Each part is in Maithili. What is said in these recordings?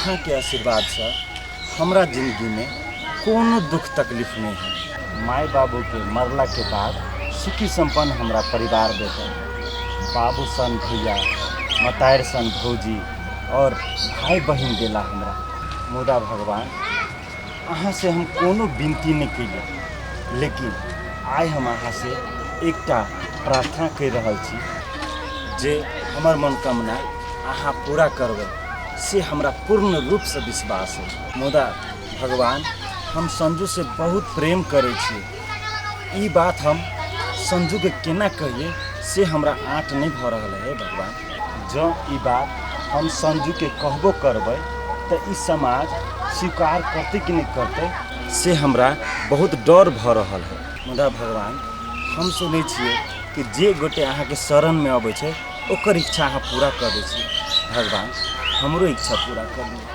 अहाँके आशीर्वादसँ हमरा जिन्दगीमे कोनो दुख तकलीफ नहि है। माय बाबूके मरलाके बाद सुखी सम्पन्न हमरा परिवार भेटल। बाबू सन भैया, मतारि सन भौजी आओर भाय बहिन देला हमरा। मुदा भगवान अहाँसँ हम कोनो विनती नहि केलियै, लेकिन आइ हम अहाँसँ एकटा प्रार्थना करि रहल छी जे हमर मनोकामना अहाँ पूरा करबै, से हमरा पूर्ण रूपसँ विश्वास अछि। मुदा भगवान हम संजूसँ बहुत प्रेम करै छी, ई बात हम संजूके केना कहियै से हमरा आँट नहि भऽ रहल है भगवान। जँ ई बात हम संजूके कहबो करबै तऽ ई समाज स्वीकार करतै कि नहि करतै से हमरा बहुत डर भऽ रहल है। मुदा भगवान हम सुनै छियै कि जे गोटे अहाँके शरणमे अबै छै ओकर इच्छा अहाँ पूरा कऽ दै छियै। भगवान हमरो इच्छा पूरा कऽ दियौ।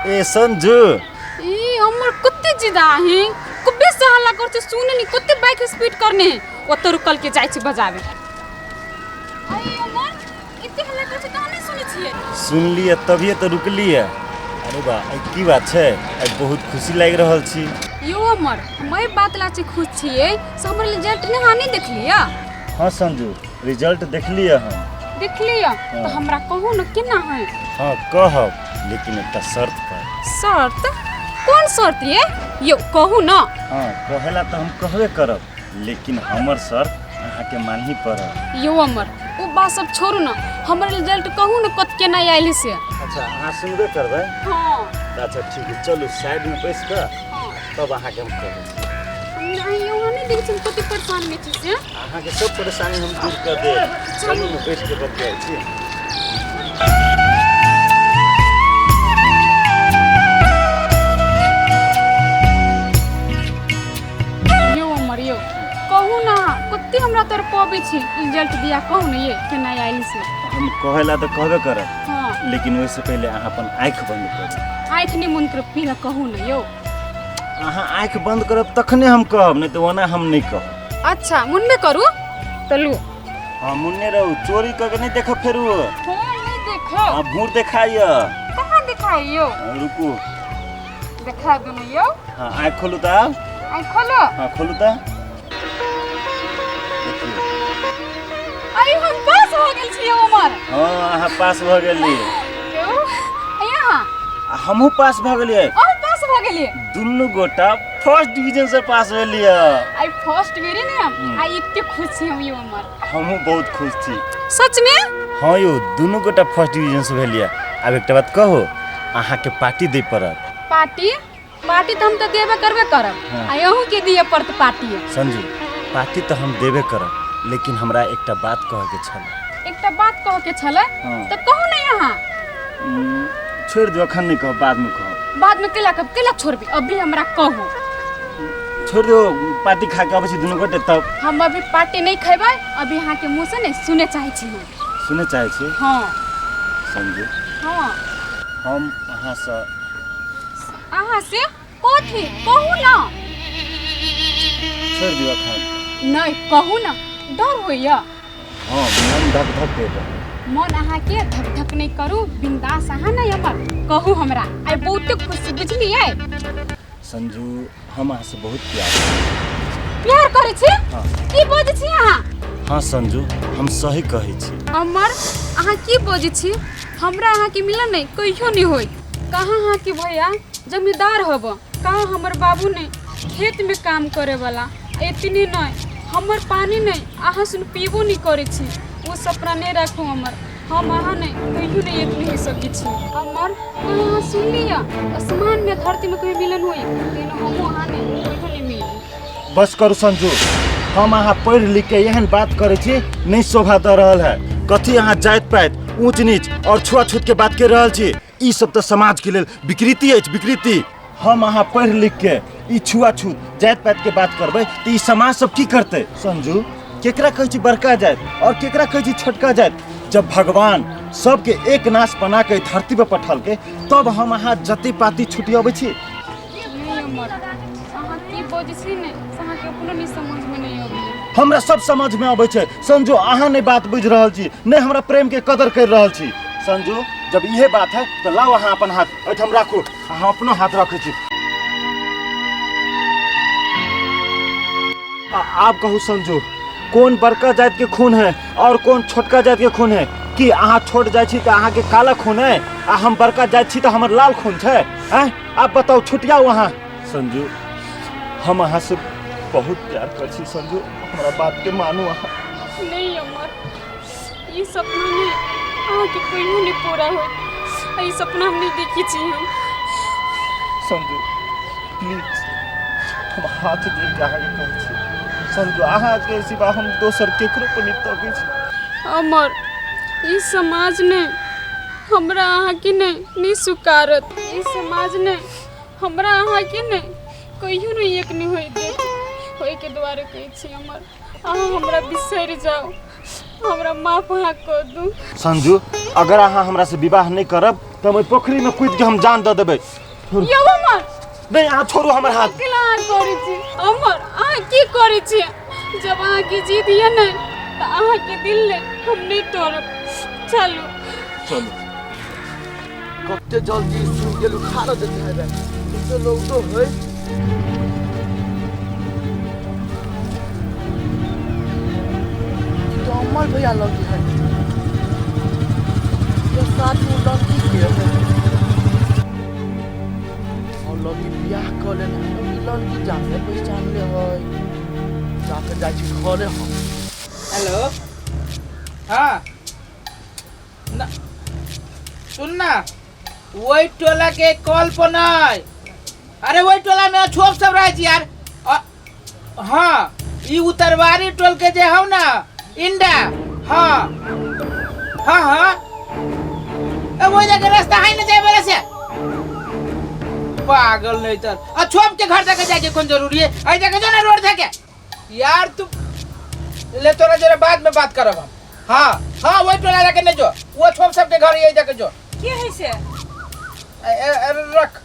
ए संजू, ई हमर कते जिदा है, कबे से हल्ला करते सुने नहीं, कते बाइक स्पीड करने है, ओतऽ रुकल के जाइ छी बजाबे। अरे अमर, एते हल्ला करछे त नहीं सुनै छियै। सुनलियै तभिए तऽ रुकलियै। अरे बा, आइ की बात छै, आइ बहुत खुशी लागि रहल छी। यो अमर, हम एहि बात ला छी खुश छियै से हमर रिजल्ट ने अहाँ नहीं देखलियै? हाँ संजू, रिजल्ट देखलियै हम। देखलियै? तऽ हमरा कहू ने केना है। हाँ कहब, लेकिन एकटा शर्त पर। शर्त? कोन शर्त ये? यो कहू न। हाँ कहेला तऽ हम कहबे करब, लेकिन हमर शर्त अहाँके मानही पड़त। यो अमर, ओ बात सब छोड़ू न, हमर रिजल्ट कहू न कत केना आयल से। अच्छा अहाँ सुनबे करबै? हाँ। अच्छा ठीक है, चलू साइड में बैस कऽ तब अहाँके हम कहै छी। नहीं यो हम नहीं देखै छी कते परेशान में छी से। अहाँके सब परेशानी हम दूर कऽ देब। चलू ने बैठ के बतियाइ छी। यो अमर, यो कहू ना कते हमरा तर पबै छी रिजल्ट दिया, कहू ने ये केना आयल से। हम कहेला तऽ कहबे करब। हाँ। लेकिन ओहिसँ पहिले अहाँ अपन आँखि बंद करू। आँखि नहि बंद करब, पीला कहू ने यो। अहाँ आँखि बंद करब तखने हम कहब, नहि तऽ ओना हम नहि कहब। अच्छा मुन्ने करू तऽ लू। हाँ मुन्ने रहू, चोरी कऽ के नहि देखब फेरू। हाँ नहीं देखो। हाँ भूर देखाइए। कहाँ देखाइयो? हाँ, रुकू देखा दू ने यो। हाँ आँखि खोलू तऽ आब। आँखि खोलो। हाँ खोलू तऽ। देखियौ। अरे हम पास हो गेल छियै उमर। हाँ अहाँ पास भऽ गेलियै। यौ, यहाँ। आ हमहूँ पास भऽ गेलियै। अहूँ पास भऽ गेलियै? दुनू गोटा फर्स्ट डिवीजन से पास भेलियै। आई फर्स्ट बेरी ने हम आई एते खुश छी हम यौ उमर। हमहूँ बहुत खुश छी। सच में? हाँ यौ, दुनू गोटा फर्स्ट डिवीजन से भेलियै। आब एकटा बात कहू, अहाँके पार्टी दै पड़त। पार्टी? पार्टी तऽ हम तऽ देबे करबे करब। हाँ। आ अहूँ के दिए पड़त पार्टी। संजू, पार्टी तऽ हम देबे करब, लेकिन हमरा एकटा बात कहके छल। एकटा बात कहके छलै? हाँ। तऽ कहू ने अहाँ। छोड़ि दियौ, एखन नहि कहब, बादमे कहब। बादमे केला कहब? केला छोड़बी? अभी हमरा कहू। छोड़ि दियौ, पार्टी खा के अबै छी दुनू गोटे तब। हम अभी पार्टी नहि खेबै, अभी अहाँके मुँह से नहि सुने चाहै छी हम। सुने चाहै छी? हाँ। संजू। हाँ। हम अहाँसँ। अहाँ से कथी? कहू ना। छोड़ि दियौ एखन। नहीं कहू ना, डर होइया। हाँ मन धक धक कर रहल। मन अहाँके धक धक नहीं करू, बिंदास अहाँ नहीं हमर कहू हमरा। आई बहुते खुशी बुझलियै। संजू, हम अहाँ से बहुत प्यार करै छी। प्यार करै छी? हाँ। की बजै छी अहाँ? हाँ संजू, हम सही कहै छी। अमर, अहाँ की बजै छी? हमरा अहाँके मिलन नहीं कहियो नहीं होई। कहाँ अहाँके भैया जमींदार हब, कहाँ हमर बाबू नहीं खेत में काम करे वाला। एतने नहीं हमर पानी नहीं अहाँ सुन पीबो नहीं करै छी। ओ सपना नहीं राखू हमर, हम अहाँ नहीं कहियो नहीं एक नहीं सकै छी। अमर अहाँ सुन लिअ, आसमान में धरती में कभी मिलन होई लेकिन हमहूँ अहाँ नहीं कहियो नहीं मिली। बस करू संजू, हम अहाँ पढ़ि लिख के एहन बात करै छी नहीं शोभा दऽ रहल है। कथी अहाँ जाति पाति ऊँच नीच और छुआछूत के बात कर रहल छी? ई सब तऽ समाज के लेल विकृति अछि, विकृति। हम अहाँ पढ़ि लिख के ई छुआछूत जाति पाति के बात करबै तऽ ई समाज सब की करतै? संजू, केकरा कहै छी बड़का जाति और केकरा कहै छी छोटका जाति? जब भगवान सबके एक नाश बना के धरती पर पठलकै तब हम अहाँ जति पाति छुटियबै छी। नहीं अमर, अहाँ की बजै छी ने से अहाँके अपनो नहीं समझमे नहीं अबैया। हमरा सब समझ में अबै छै संजू, अहाँ नहीं बात बुझि रहल छी, नहीं हमरा प्रेम के कदर कर रहल छी। संजू, जब इहे बात है तो लाओ अहाँ अपन हाथ एहिठाम राखू, अहाँ अपनो हाथ रखै छी। आब कहू संजू, कौन बड़का जाति के खून है और कौन छोटका जाति के खून है? कि अहाँ छोट जाइ छी तऽ अहाँके काला खून है आ हम बड़का जाति छी तऽ हमर लाल खून छै? आँय, आब बताउ, छुटियाउ अहाँ। संजू, हम अहाँ से बहुत प्यार करै छी संजू, हमरा बात के मानू अहाँ। नहीं अमर, ई सपना नहीं अहाँके कहियो नहीं पूरा होत, ई सपना हम नहीं देखी छी हम। संजू प्लीज, हम हाथ जोड़ के अहाँके कहै छी संजू, अहाँके सिवा हम दोसर केकरो पर नहीं तकै छी। अमर, ई समाज ने हमरा अहाँके नहीं नहीं स्वीकारत, ई समाज ने हमरा अहाँके नहीं कहियो नहीं एक नहीं होई देत। ओहिके दुआरे कहै छी अमर, अहाँ हमरा बिसरि जाउ, हमरा माफ अहाँ कऽ दू। संजू, अगर अहाँ हमरा से विवाह नहीं करब तऽ हम ओहि पोखरी में कूद के हम जान दऽ देबै। यौ अमर, नहीं, अहाँ छोड़ू हमर हाथ। केला अहाँ करै छी अमर? अहाँ की करै छी? जब अहाँके जीत यऽ ने तऽ अहाँके दिल ने हम नहीं तोड़ब। चलू चलू। कते जल्दी सुन गेलू, खा ल देते है तो लोग तो है। तो अमर भैया लगी है ये साथ में लड़की के है और लगी बियाह कर लेना है। लड़की जाके पहचान ले है, जाके जाइ छी घरे हम। हेलो, हाँ ना, सुन ना, वही टोला के कॉल पर नहीं, अरे वही टोला में छोप सब रहे छी यार। हाँ, ई उतरवारी टोल के जे हौ ना इंडा, हाँ हाँ हाँ, ए वही जगह रास्ता है ना जाए वाला से। पागल नहीं तर आ छोप के घर जाके जाके कौन जरूरी है? आई जाके जो ना रोड जाके यार, तू ले तोरा जरा बाद में बात करब हम। हाँ हाँ, वही टोला जाके नहीं जो, वो छोप सबके घर यही जाके जो। की है से? ए, ए, ए, रख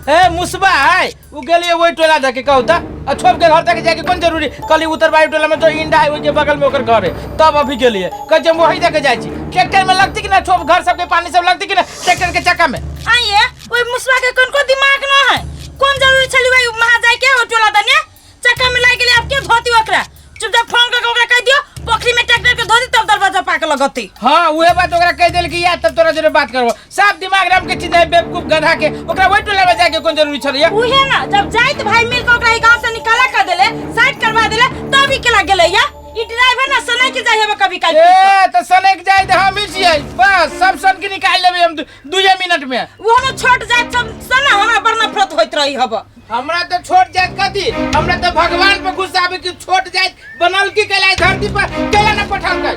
ए मुसबा है, उ गेलिए वही टोला जाके कहू त आ छोप के घर तक जाके कौन जरूरी? कल उतरबारी टोला में जो इंडा है ओहि के बगल में ओकर घर है, तब अभी गेलिए कह जे हम वही जाके जाइ छी। ट्रैक्टर में लगती कि ना छोप घर सबके पानी सब लगती कि ना ट्रैक्टर के चक्का में? आइए ओहि मुसबा के कोन को दिमाग न है, कौन जरूरी छली वही महा जाय के ओ टोला दने चक्का में लागि गेलै, आब के धोती ओकरा? चुपचाप फोन करके ओकरा कहि दियो पोखरी में ट्रैक्टर के धोती तब दरवाजा पाके लगती। हाँ उहे बात ओकरा कहि देल कि या तब तोरा जरे बात करबो। साफ दिमाग राम के चीज है बेवकूफ गधा के, ओकरा वही टोला में जाके कोन जरूरी छलै? उहे ना जब जाइत भाई मिल के ओकरा ई गांव से निकाला कर देले, साइड करवा देले तब ई केला गेलै या ई ड्राइवर ना सनै के जाय हेबे कभी काल। ए त सनै के जाय त हम ही छियै, बस सब सन के निकाल लेबै हम 2 मिनट में। वो हम छोट जात सब सन हमरा बड़ नफरत होइत रही हब। हमरा तो छोट जात कथी, हमरा तो भगवान पर गुस्सा आवे कि छोट जात बनल की कैला धरती पर कैला न पठाल के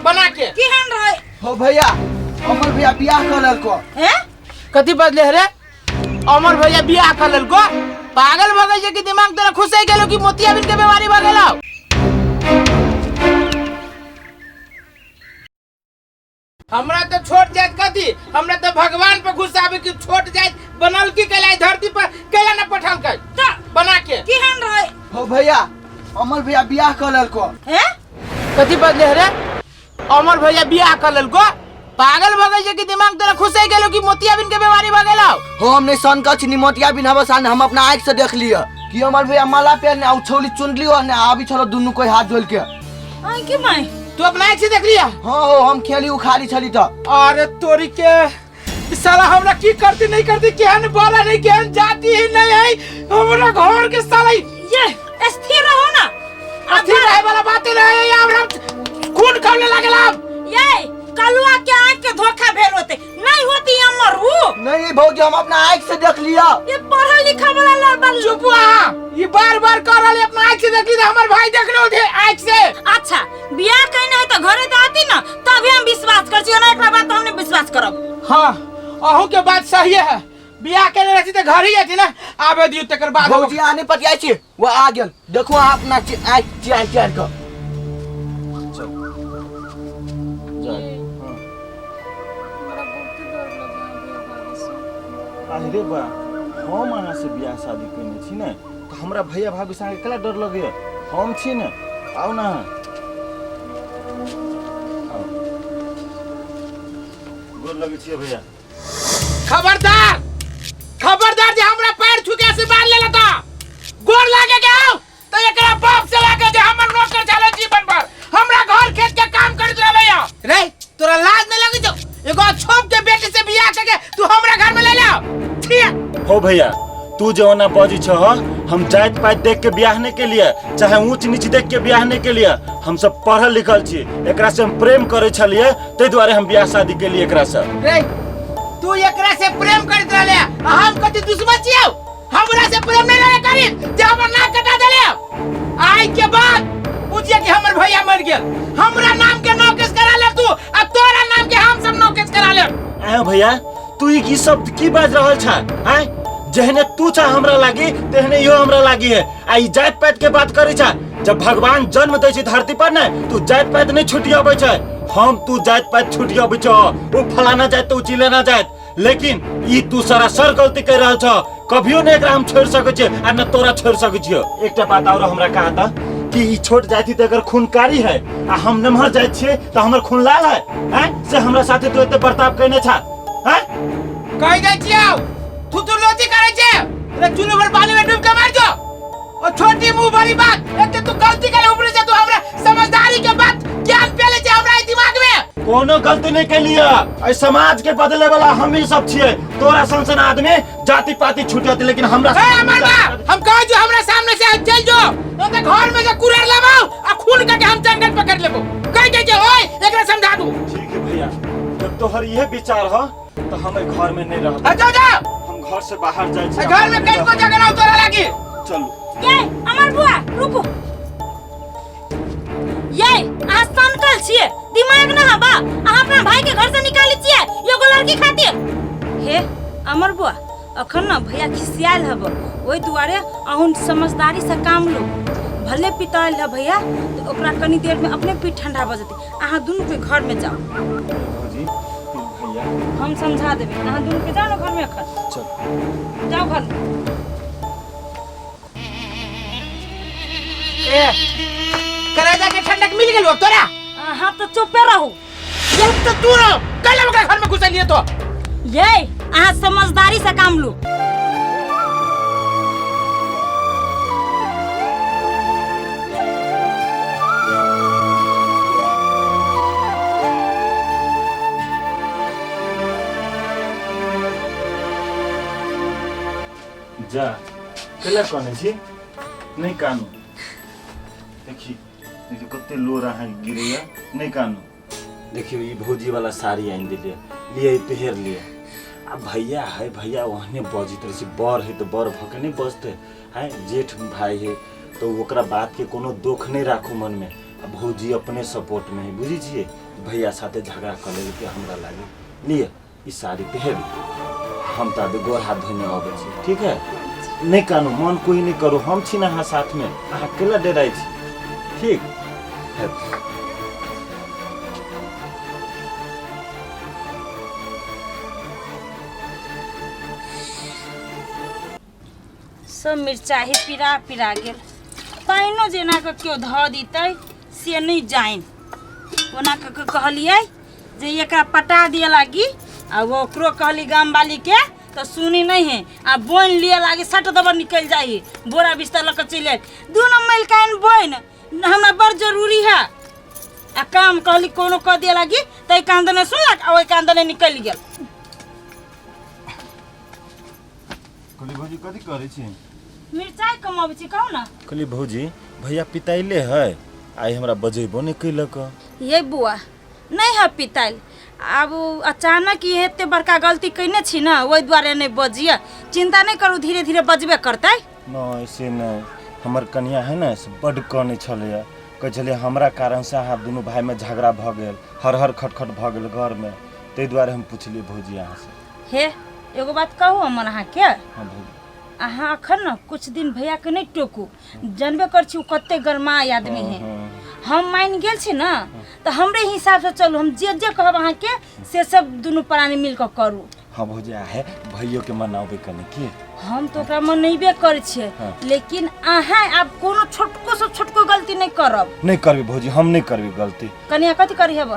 बना के केहन रहे। हो भैया, अमर भैया बियाह कर लेलको। हैं? कथी बदले रे? अमर भैया बियाह कर लेलको? पागल भ गेल छै कि दिमाग तोरा खुसै गेलो कि मोतियाबिंद के बीमारी भ गेलो? हमरा तो छोट जात कथी, हमरा तो भगवान पर गुस्सा आवे कि छोट जात बनल की कैला धरती पर कैला न पठाल के बना के केहन रहे। हो भैया, अमर भैया बियाह कर लेलको। हैं? कथी बदले रे? अमर भैया बियाह कर लेलको? पागल भ गेल छै कि दिमाग तोरा खुसै गेलो कि मोतियाबिंद के बीमारी भ गेलो? हो हम नहीं सन कछ नि मोतियाबिंद हबस हम अपना आँख से देख लिया कि अमर भैया माला पहनने आ छौली चुनली ओहने आबी छलो दुनू कोई हाथ जोड़ के। आई के माई तू अपना आँख से देख लिया? हाँ हो, हम खेली उखाड़ी छली तो। अरे तोरी के साला हमरा की करती नहीं करती, केहन बोला नहीं केहन जाती ही नहीं है हमरा घर के साला। ये स्थिर रहो ना, स्थिर रहे वाला बात ही नहीं है, हमरा खून खौले लागल अब। ये कलुआ के के धोखा भेल होते नहीं होती अमर ऊ नहीं भौजी हम अपना आँख से देख लिया। ये पढ़ल लिखल वाला लड़बा। चुप अहाँ, ई बार बार कह रहल अपना आँख से देखली त हमर भाई देखलो थे आँख से। अच्छा बियाह कहीं है तो घरे तो आती ना तभी हम विश्वास कर छी, ना एकरा बात तो हम नहीं विश्वास करब। हाँ अहूँ के बात सही है, बियाह केने रहती त घर ही आती ना, आबे दियो तकर बाद। भौजी आने पतियाई छी वो आ गेल, देखो अहाँ अपना आँख चियार चियार के। चल जा। हाँ। हमरा बहुते डर लगैया भैया भाभी से। अरे बा, हम अहाँ से बियाह शादी केने छी ने तऽ हमरा भैया भाभी संगे केला डर लगैया? हम छी ने, आउ ना अहाँ। आउ। गोर लगै छियै भैया। खबरदार खबरदार जे हमरा पैर छू के आशीर्वाद ले लेता, गोर लागे के आओ तो एकरा बाप से लागे जे हमर नौकर चले जीवन भर हमरा घर खेत के काम करत रहले या। रे तोरा लाज नहीं लगी जो एगो छोप के बेटी से बियाह करके तू हमरा घर में ले ले। ठीक हो भैया, तू जो ओना बजी छह, हम जात पात देख के बियाह नहीं के लिए, चाहे ऊंच नीच देख के बियाह नहीं के लिए, हम सब पढ़ल लिखल छी, एकरा से हम प्रेम करे छलिए ताहि दुआरे हम बियाह शादी के लिए एकरा से। रे तू एकरा से प्रेम करत रहले आ हम कथी दुश्मन छियौ? हमरा से प्रेम नहीं रहे करी जे हमर नाक कटा देले। आइ के बाद बुझिए कि हमर भैया मर गेल, हमरा नाम के नौकेश करा ले तू आ तोरा नाम के हम सब नौकेश करा ले। आयो भैया, तू ई शब्द की बाज रहल छा? आय जेहने तू छा हमरा लागी तेहने इहो हमरा लागी है। आ ई जात पात के बात करै छा, जब भगवान जन्म दै छै धरती पर ने तू जात पात नहीं छुटी अबै छै, हम तू जात पात छुटी अबै छौ, ओ फलाना जात तो चिलेना जात, लेकिन ई तू सरासर गलती कर रहल छ, कभियो ने एकरा हम छोड़ सकै छियै आ न तोरा छोड़ सकै छियै। एकटा बात और हमरा कहा था कि ई छोट जाति त एकर खून कारी है आ हम नमहर जाति छियै त हमर खून लाल है, हैं से हमरा साथे तू एते बर्ताव कयने छा? हैं कहि दै छियौ तू तू लोची करै छे रे, चुल्लू भर पानी में डूब के मर जो। ओ छोटी मुंह भरी बात एते तू गलती करे ऊपर से तू हमरा समझदारी के बात ज्ञान पेले छे हमरा दिमाग में। कोनो गलती नहीं कैलिया, एहि समाज के बदले वाला हम ही सब छियै, तोरा सन सन आदमी जाति पाति छूटत, लेकिन हमरा ए अमर बा, हम कह जो हमरा सामने से चल जो, तो ते घर में से कुरेर लेबौ आ खून करके हम जंगल पकड़ लेबौ। कह दे जे ओए एकरा समझा दू। ठीक है भैया, जब तोहर यह विचार हो तो हम घर में नहीं रहब। जाओ जाओ, हम घर से बाहर जाय छी। घर में कहीं को जगह ना तोरा लागी। चलू। ये अमर बुआ रुको, ये अहाँ सनकल छियै, दिमाग ना हबा, अहाँ अपना भाई के घर से निकाली छियै एगो लड़की खातिर। हे अमर बुआ, अखन ना भैया खिसियाल हब, ओहि दुआरे अहूँ समझदारी से काम लू। भले पितायल है भैया तो ओकरा कनी देर में अपने पीठ ठंडा भऽ जेतै। अहाँ दुनू के घर में जाओ। भौजी भैया हम समझा देबै, अहाँ दुनू के जाओ ना घर में अखन। चल जाओ घर में। ए करेजा के ठंडक मिल गेल तोरा? अहाँ तो चुपे रहू। चुप तो तू रहो, कल ओकरा घर में घुसलिए तो। ये अहाँ समझदारी से काम लू। जा केला कने छी? नहीं कानू, देखी देखियो कते लोर अहाँ गिरैया, नहीं कानू। देखियो ई भौजी वाला साड़ी आनि देलियै, लिए पहिर लिए। आ भैया है, भैया ओहने बजैत रहै छै, बड़ है तऽ बड़ भऽ के नहि बजतै, है जेठ भाई है तऽ ओकरा बात के कोनो दुख नहीं राखू मन में। आ भौजी अपने सपोर्ट में है, बुझै छियै, भैया साथे झगड़ा कऽ लेलकै हमरा लागे। लिए ई साड़ी पहिर, हम तऽ अभी गोर हाथ धोने अबै छी, ठीक है? नहीं कानू, मन कोई नहीं करू, हम छी ना अहाँ साथ में, अहाँ केला डराइ छी, ठीक है? सब मिरचाइ पिरा पिरा गेल, पानिओ जेना कऽ केओ धऽ दितै से नहि जानि। ओना कऽ के कहलियै जे एकरा पटा दिअ लागी, आ ओकरो कहली गामवाली के तऽ सुनी नहीं है, आ बोनि लिअ लागी सट दबर निकलि जाइ है, बोरा बिस्तर लऽ कऽ चलि आयल। दुनू मलिकाइन बोनि हमरा बड़ जरूरी है। आ काम कहली कोनो कऽ दिअ लागी तऽ एहि कान दने सुनलक आ ओहि कान दने निकलि गेल। कहली भौजी कथी करै छी? मिरचाइ कमाबै छी, कहू ना। कहली भौजी भैया पिताइले है, आइ हमरा बजेबो नहि कैलक। ये बुआ नहीं है पिताइल, आब ओ अचानक ई एते बड़का गलती कयने छी ने, ओहि दुआरे नहि बजिए। चिंता नहि करू, धीरे धीरे बजबे करतै। नहि से नहि, हमर कनिया है ने से बड्ड कनै छलैए, कहै छलै हमरा कारणसँ अहाँ दुनू भाइमे झगड़ा भऽ गेल, हर हर खटखट भऽ गेल घरमे, ताहि दुआरे हम पुछलियै भौजी अहाँसँ। हे एगो बात कहू हमर अहाँके? हँ भौजी। अहाँ अखन ने कुछ दिन भैयाके नहि टोकू, जानबे कर छी ओ कते गरमाय आदमी है। हम मानि गेल छी ने तऽ हमरे हिसाबसँ चलू, हम जे जे कहब अहाँके से सब दुनू प्राणी मिल कऽ करू। हाँ भौजी, आ है भैयो के मनाबे कने की? हम तो ओकरा मनेबे करै छियै। हाँ। लेकिन अहाँ आब कोनो छोटको से छोटको गलती नहीं करब। नहीं करबी भौजी, हम नहीं करबी गलती। कनिया कथी करी हेब?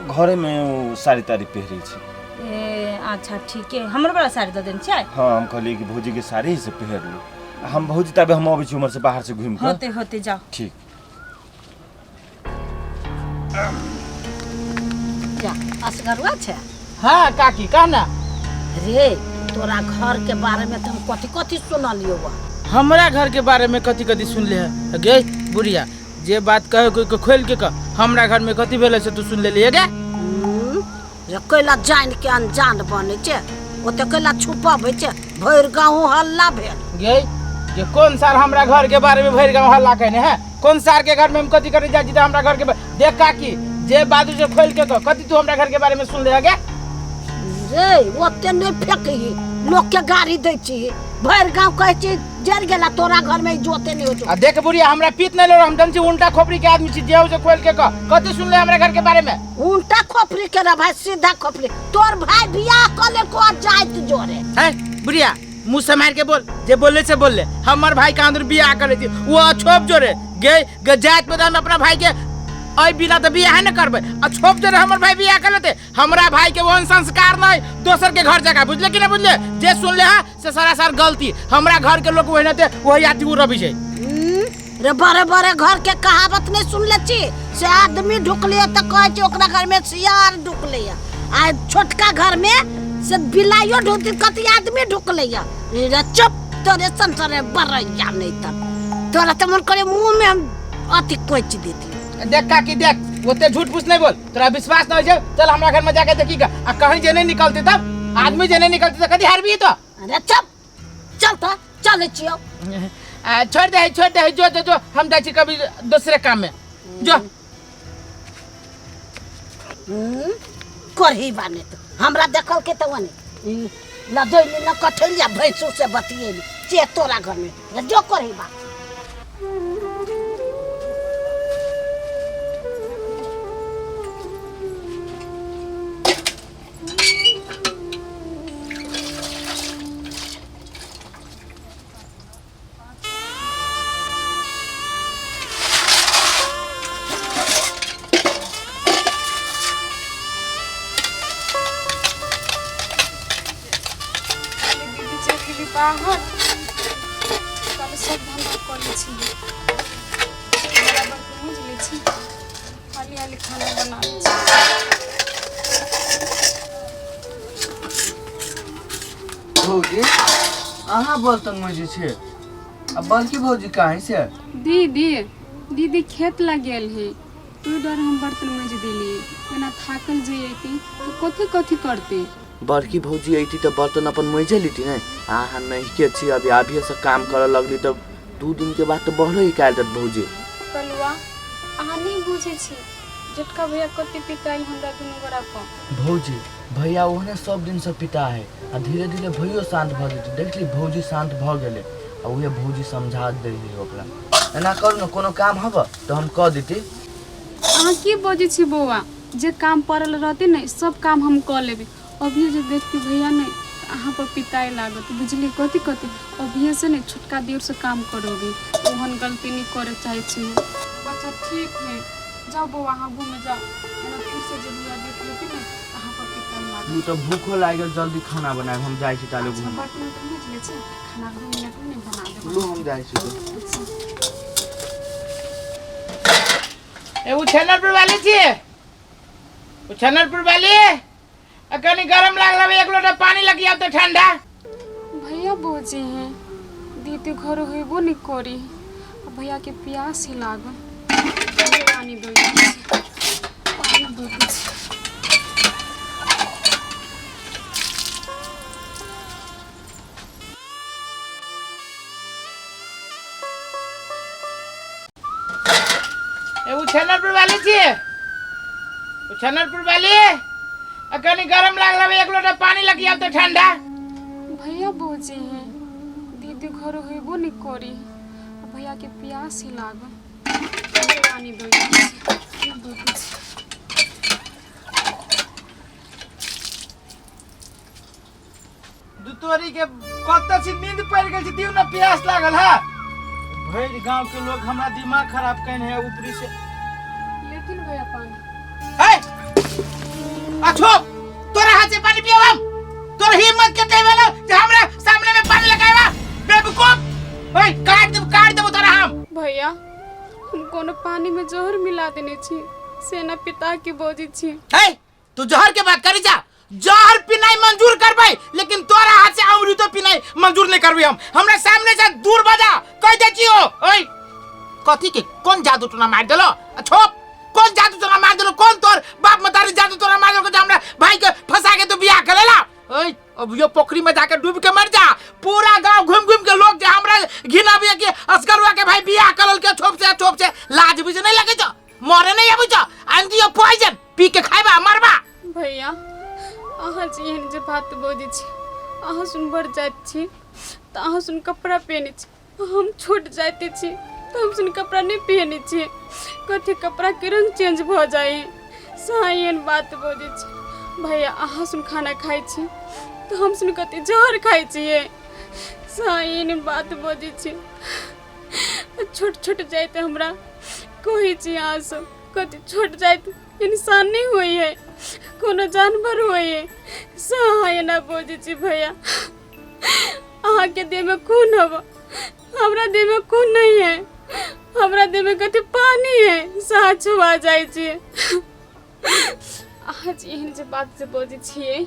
घरे में ओ साड़ी ताड़ी पहिरे छी। ए अच्छा ठीक है, हमरो वाला साड़ी दऽ देने छियै। हाँ, हम कहलियै कि भौजी के साड़ी से पहिर लू। हम भौजी तबे हम अबै छी उम्हर से बाहर से घूम के। होते होते जाओ। ठीक। जा असगरुआ छै। हाँ काकी कह ना। रे तोरा घर के बारे में तो हम कथी कथी सुनलियो बा। हमरा घर के बारे में कथी कथी सुन ले है गे बुढ़िया? जे बात कहे कोई के खोल के कह, हमरा घर में कथी भेलै से तू सुन लेली गे? रे कैला जान के अनजान बनै छै, ओते कैला छुपबै छै, भरि गाँव हल्ला भेल। गे ये कौन सार हमरा घर के बारे में भरि गाँव हल्ला कहने है? कौन सार के घर में हम कथी करे जाइ छी तऽ हमरा घर के देख काकी, जे बात से खोल के कह, कथी तू हमरा घर के बारे में सुन ले गे? रे ओते नहि फेकही, लोक के गाड़ी दै छी, भरि गाँव कहै छी जरि गेला तोरा घर में जोते नहीं हो। आ देख बुढ़िया, हमरा पीत नहीं लो, हम जन छी उल्टा खोपड़ी के आदमी छी, जे हो से खोल के कह, कथी सुन ले हमरा घर के बारे में? उल्टा खोपड़ी के रे भाई, सीधा खोपड़ी, तोर भाई बियाह क ले को जाइत जोरे। है बुढ़िया मुंह से मार के बोल, जे बोले से बोल ले, हमर भाई कहाँ दूर बियाह करे थी वो अछोप जोरे गे गे जात में हम अपना भाई के अय बिना तो बियाह न करबे, अछोप जोरे हमर भाई बियाह कर लेते, हमरा भाई के ओहन संस्कार नहीं दोसर के घर जगह, बुझले कि ना बुझले? जे सुन ले हा से सरासर गलती, हमरा घर के लोग वही थे वही आती उ रवि छै। रे बड़े बड़े घर के कहावत नहीं सुन ले छी, से आदमी ढुकले तो कहे छी ओकरा घर में सियार ढुकले, आ छोटका घर में से बिलाइयो ढुकती कति आदमी ढुकले। रे चुप, तोरे संसार बरैया नहीं तब तोरा तो मन करे मुंह में हम अति कोच देती। देख काकी देख, ओते झूठ फूस नहीं बोल, तोरा विश्वास नहीं हो जाए चल हमरा घर में जाके देखी का, आ कहीं जे नहीं निकलते तब आदमी जे नहीं निकलते तो कदी हारबी तो। अरे चुप, चल तो चले छियो। आ, छोड़ दे छोड़ दे, जो जो जो हम जाइ छी कभी दूसरे काम में जो। करही बाने तो हमरा देखल के तो वने लदोइली न कठैलिया भैंसू से बतियेली चे तोरा घर में रे जो करही बा। दीदी चलि गेली बाहर, तब सब धंधा कऽ लै छी, बराबर पहुँच लै छी, हाली हाली खाना बना लै छी। भौजी अहाँ बर्तन मजै छै आ बड़की भौजी कहाँ से? दीदी दीदी खेत लग गेल है, तू डर हम बर्तन मज देली, एना थाकल जे अयती तो कथी कथी करते। बड़की भौजी अयती तऽ बर्तन अपन मजे लेती ने, अहाँ नहीं के छी अभी अभिये से काम करऽ लगली तऽ 2 दिन के बाद तऽ बहरो निकालि देत भौजी। कलुआ अहाँ नहीं बुझै छी जेठका भैया कते पिताई हमरा दुनू गोरा पर। भौजी भैया ओहने सब दिन से पिता है आ धीरे धीरे भैयो शांत भऽ जेतै, देखली भौजी शांत भऽ गेलै आ उहे भौजी समझा दै है ओकरा। एना करू ने कोनो काम हब तऽ हम कऽ देती। अहाँ की बजै छी बौआ, जे काम पड़ल रहतै ने सब काम हम कऽ लेबै, अभियो जे देखती भैया ने अहाँ पर पिताए लागत, बुझली कथी कथी। अभिये से ने छोटका देर से काम करोगे, ओहन गलती नहीं करे चाहे छी। अच्छा ठीक है, जाओ बौआ अहाँ घूमे जाओ, एना फिर से जे भैया देख लेती ने अहाँ पर पिताए लागत। तू तऽ भूखो लागल, जल्दी खाना बनाएब, हम जाइ छी ताले अच्छा, घूमे। बर्तन उर्तन मजि लै छी, खाना 2 मिनट में बना देब। लू हम जाइ छी। ए उ छनरपुर वाली छी, उ छनरपुर वाली, आ कनी गरम लागल एक लोटा पानी लगी आब तो ठंडा। भैया बोजे हैं दीदी घर होइबो नहीं करी, भैया के प्यास ही लागल, पानी दो पानी दो। उछनरपुर वाली छियै? उछनरपुर वाली, आ कनी गरम लागल, एक लोटा पानी लगी आब तऽ ठंडा। भैया बोजे हैं, दीदी घर होइबो नहीं करी, आ भैया के प्यास ही लागल, पानी दो दो। दुतोरी के कतऽ छी, नींद पड़ि गेल छी, दियौ ने, प्यास लागल है। भरि गांव के लोग हमरा दिमाग खराब कयने है ऊपरी से। लेकिन भैया पानी। है अछो, तोरा हाथ से पानी पियब हम? तोर हिम्मत के वाला जे हमरा सामने में पानी लगाएबा, बेवकूफ! ओए, काट देब, काट देबो तोरा हम। भैया, हम कोनो पानी में जहर मिला देने छी से ना पिता के बोजी छी। है, तू जहर के बात करी जा, जहर पिनाई मंजूर करबै, लेकिन तोरा हाथ से अमृतो पिनाई मंजूर नहीं करबै हम। हमरा सामने से दूर बजा कह दे छी। हो ओए, कथी के कौन जादू टोना मार देलो छोप? कौन जादू टोना मार देलो? कौन तोर बाप मतारी जादू टोना मार देलो जे हमरा भाई के फंसा के तू बियाह कर लेला? ओए, अब यो पोखरी में जाके डूब के मर जा। पूरा गांव घूम घूम के लोग जे हमरा घिनाबिए कि असगरुआ के भाई बियाह करल के छोप से, छोप से। लाज भी नहीं लगे छो? मरे नहीं आबै छो? आन दियो पॉइजन, पी के खाइबा, मरबा। भैया, अहाँ जे एहन जे बात बजै छी, अहाँ सुन बड़ जाइत छी तऽ अहाँ सुन कपड़ा पहिनै छी, हम छोट जाइत छी तऽ हम सुन कपड़ा नहि पहिनै छी, कथी कपड़ाके रंग चेंज भऽ जाइ से अहाँ एहन बात बजै छी। भैया, अहाँ सुन खाना खाइ छी तऽ हम सुन कथी जहर खाइ छियै से अहाँ एहन बात बजै छी। छोट छोट जाइत हमरा कहै छी अहाँ सब, कथी छोट जाइत इंसान नहीं होइ है, कोनो जानवर होइ है से अहाँ एना बजै छी। भैया, अहाँके देहमे खून हब, हमरा देहमे खून नहीं है, हमरा देहमे कथी पानी है से अहाँ छुआ जाइ छी। अहाँ जे एहन जे बात जे बजै छियै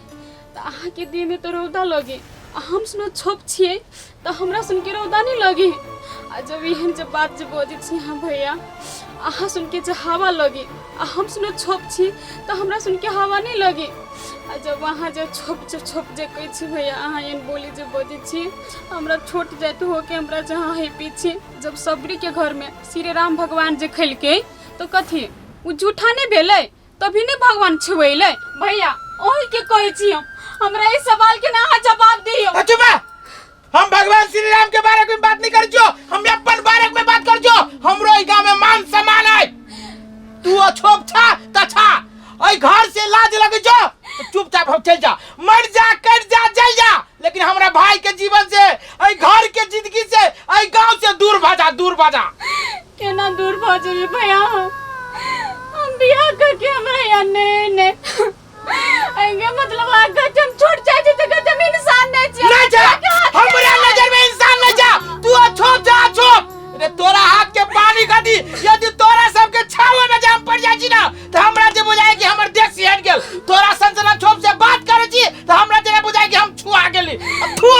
तऽ अहाँके देहमे तऽ रौदा लगे, आ हम सुनो छोप छियै तऽ हमरा सुनके रौदा नहीं लगे। आ जब एहन जे बात जे बजै छी अहाँ भैया, अहाँ सुनके जे हवा लगे, आ हम सुनो छोप छी तऽ हमरा सुनके हवा नहीं लगे। आ जब अहाँ जे छोप जे छोप जे कहै छी भैया, अहाँ एहन बोली जे बजै छी, हमरा छोट जाइत होके हमरा जहाँ है पीछे। जब सबरीके घरमे श्री राम भगवान जे खेलकै तऽ कथी ओ झूठा नहि भेलै? तभी नहि भगवान छुएलै। भैया, ओही के कहै छी हम, हमरा ई सवाल के ना अहाँ जवाब दियौ। चुप! हम भगवान श्री राम के बारे में बात नहीं कर जो, हम अपन बारे में बात कर जो। हमरो ई गांव में मान सम्मान है। तू अछोप छा त छा, ओई घर से लाज लगे जो तो चुपचाप हम चल जा, मर जा, कट जा, जल जा, लेकिन हमरा भाई के जीवन से, ओई घर के जिंदगी से, ओई गांव से दूर भ जा, दूर भ जा। केना दूर भऽ जेबै भैया? हम बियाह करके हमरा यहाँ नहीं नहीं एंगे मतलब आगे हम छोड़ जाए छी तऽ हम इंसान नहीं छी। नहीं जा, हमरा नजर में इंसान नहीं जा तू। अछोप जा, अछोप रे। तोरा हाथ के पानी खाती यदि तोरा सबके छाव में जाम पड़ जाय छी ना तो हमरा जे बुझाय कि हमर देश हट गेल। तोरा संसना छोप से बात करे छी तो हमरा जे बुझाय कि हम छुआ गेली। थू।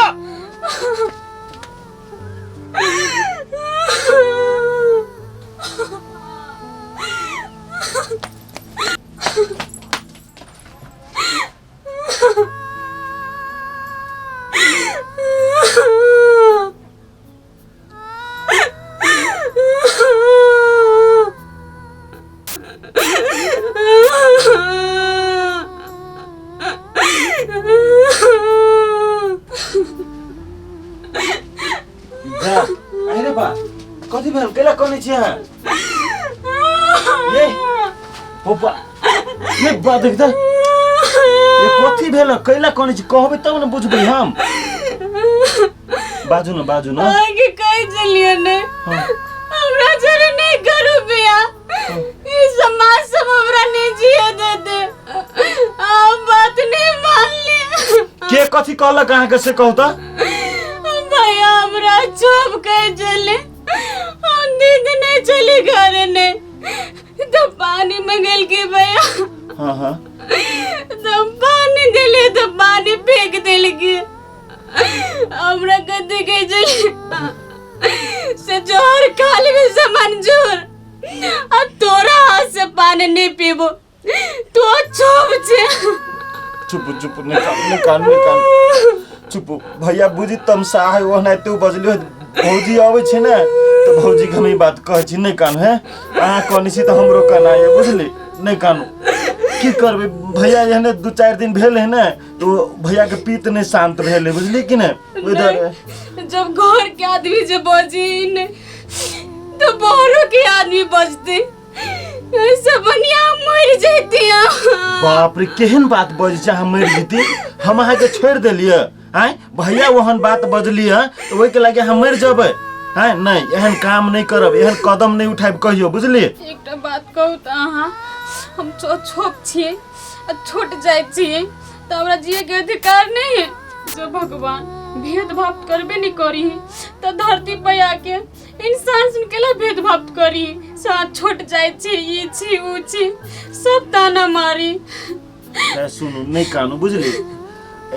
जा, अरे बा, कथी भेल? कैला कनै छी अहाँ? ये पप्पा, ये बा, देख त, ये कथी भेल? कैला कनै छी? कहबै तब ने बुझबै हम। बाजू न, बाजू न। अहाँके कहै छलियै ने, हमरा जरे नहीं करू बियाह, ई समाज सब हमरा नहीं जिए देते, हम बात नहीं मानली। के कथी कहलक अहाँके से कहू त? भैया, हमरा चुप कह चले, हम दीदी नहीं चली घर ने तो पानी मंगल के भैया। हाँ हाँ तो पानी दिले तो पानी फेंक दिल के हमरा कथी कह चले से जोर खा लेबे से मंजूर, आ तोरा हाथ से पानी नहीं पीबो, तो चुप छे। चुप चुप, निकाल निकाल निकाल, चुप। भैया बुझी तमसा है, ओनाहिते उ बजली। भौजी अबै छै ने तऽ भौजीके हम ई बात कहै छी नहि कानू हे अहाँ कहने छी तऽ हमरो काना ये बुझली नहि कानू की करबै भैया एहने दू चारि दिन भेल है ने तऽ ओ भैयाके पीत नहि शान्त भेल है बुझली कि नहि ओहि दुआरे जब घर के आदमी जे बजी ने तो बाहरों के आदमी बजते ऐसे बढ़िया मर जैती बाप रे केहन बात बजै छै अहाँ मरि जेती हम अहाँके छोड़ि देलियै आँय भैया ओहन बात बजलियै तऽ ओहिके लागे अहाँ मरि जेबै आँय नहि एहन काम नहि करब एहन कदम नहि उठायब कहियो बुझलियै एकटा बात कहू तऽ अहाँ हम छोट छियै आ छोट जाइत छियै तऽ हमरा जियैके अधिकार नहीं है जो भगवान भेदभाव करबे नहीं करी है तऽ धरती पर आके इंसान सुन केला भेदभाव करी साथ छोट जाइत छी ई छी ऊ छी सब ताना मारी ए, सुनू नहि कानू बुझली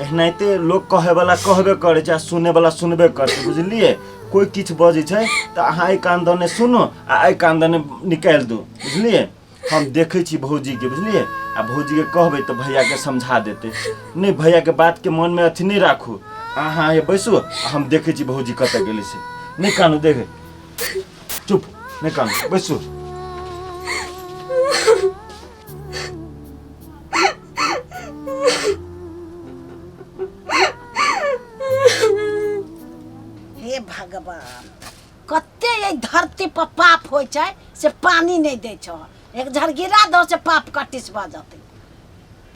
एनाहिते लोक कहैवला कहबे करै छै आ सुनैवला सुनबे करतै बुझलियै कोइ किछु बजै छै तऽ अहाँ एहि कान दने सुनू आ एहि कान दने निकालि दू बुझलियै हम देखै छी भौजीके बुझलियै आ भौजीके कहबै तऽ भैयाके समझा देतै नहि भैयाके बातके मनमे अथी नहि राखू अहाँ हे बैसू आ हम देखै छी भौजी कतऽ गेलै से नहि कानू देखे चुप नहि कानू बैसू हे भगवान कते एहि धरती पर पाप होइ छै से पानी नहि दै छौ एक झड़ गिरा दो से पाप कटिस भऽ जेतै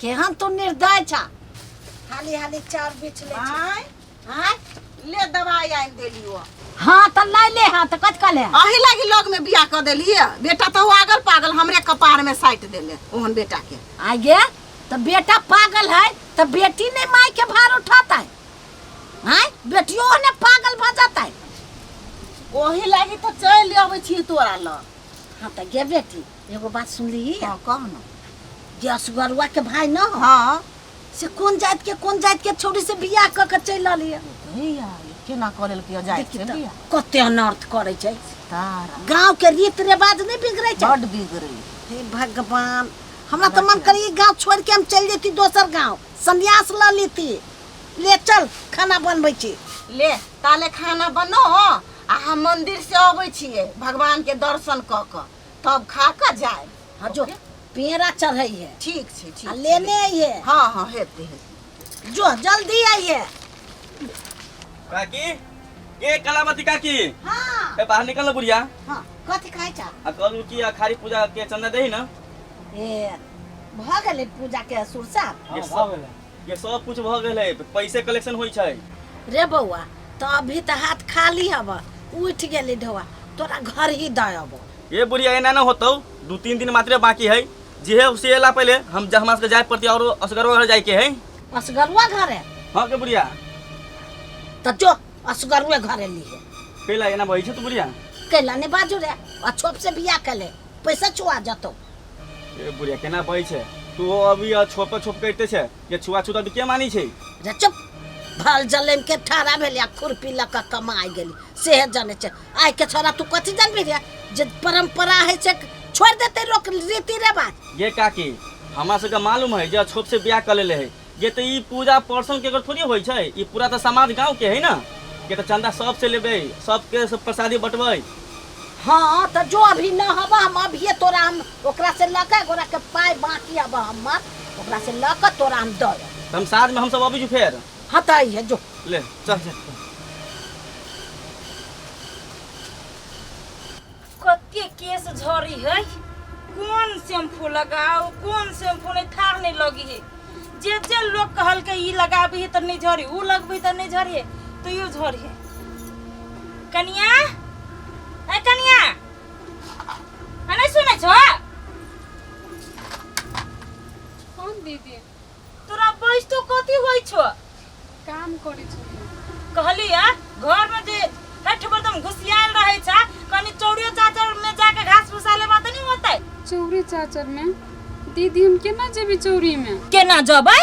केहन तू निर्दय छा हाली हाली चाउर बिछ ले आँय आँय ले दवाई आनि देलियो हाँ तऽ लै ले हाँ तऽ कथी कहले अही लागी लग में बियाह कऽ देलियै बेटा तऽ आगल पागल हमरे कपार में साटि देले ओहन बेटा के आइ गे तऽ बेटा पागल है तऽ बेटी नहीं माय के भार उठाता है आँय बेटियो ओहने पागल भऽ जाता है ओही लागी तऽ चलि अबै छी तोरा लग हाँ तऽ गे बेटी एगो बात सुनली हाँ कह न जे असगरुआ के भाई न हो हाँ से कोन जाति के कोन जाति के छौड़ी से बियाह कऽ के चलि अलियै केना कऽ लेलकै जाइत देखी से तऽ बियाह कते अनर्थ करै छै तारा गाँव के रीत रिवाज नहि बिगड़ै छै बड बिगड़ै हे भगवान हमरा तऽ मन करी गाँव छोड़ के हम चलि जैती दोसर गाँव संन्यास लऽ लेती ले चल खाना बनबै छी ले ताले खाना बनो आ हम मंदिर से अबै छियै भगवान के दर्शन कऽ कऽ तब खा कऽ जायब हाँ जो पेड़ा चढ़ै है ठीक छै ठीक आ छै। लेने आइए हाँ हाँ हेतै हेतै जो जल्दी आइए काकी ए कलावती काकी हाँ ए बाहर निकल ना बुढ़िया हाँ कथी खाइ छा आ कहलू कि अखाड़ी पूजा के चंदा दही ना ए भऽ गेलै पूजा के सुरसा ये सब ये सब कुछ भऽ गेल है पैसे कलेक्शन होइ छै रे बौआ तऽ अभी तऽ हाथ खाली हब उठि गेली ढौआ तोरा घर ही दऽ अबो ये बुढ़िया एना ना होतौ दू तीन दिन मात्रे बाकी है जे है से एला पहले हम हमरा सबके जाए पड़ती और असगरवा घर जाए के है असगरुआ घर है हाँ के बुढ़िया तऽ जो असगरुए घरे लिए कैला एना बहै छै तू बुढ़िया कैला नहि बाजू रे आ छोप से बियाह कले पैसा छुआ जतौ ए बुढ़िया केना बहै छै तू अभी छोप छोप करते छै ये छुआ छूत अभी के मानी छै रे चुप भल जलेम के ठाड़ा भेल आ खुरपी लऽ कऽ कमाइ गेली सेहे जानै छै आइ के छोरा तू कथी जानबी रे जे परम्परा है से छोड़ देते लोक रीति रिवाज ये काकी हमरा सबके मालूम है जे अछोप से बियाह कर लेले है ये तो ई पूजा पर्सन के अगर थोड़ी होइ छै ई पूरा तऽ समाज गांव के है ना ये तऽ चंदा सबसे लेबै सबके सब प्रसादी बटबै हाँ तऽ जो अभी न हब हम अभिये तोरा हम ओकरा से लऽ के ओकरा के पाइ बाकी हब हमर ओकरा से लऽ के तोरा हम दऽ तऽ हम साँझ में हम सब अबै छी फेर हाँ तऽ अइहे जो ले चल चल कते केस झड़ी है कोन शैम्पू लगाओ कोन शैम्पू नहीं थाह नहीं लगी है जे जे लोग कहलकै ई लगाबी है तऽ नहीं झड़ी ऊ लगबी तऽ नहीं झड़ी है तो यो झड़ी है कनिया ए कनिया आ नहीं सुनै छो कौन दीदी तोरा बैस तो कथी होइ छो काम करै छलियै कहली आ घर में जे हठ बदम घुसियाल रहे छा कनी चौड़ियो चाचर में जाके घास भूसा लेबा त नहीं होतै चौरी चाचर में दीदी हम केना जेबै चौरी में केना जबै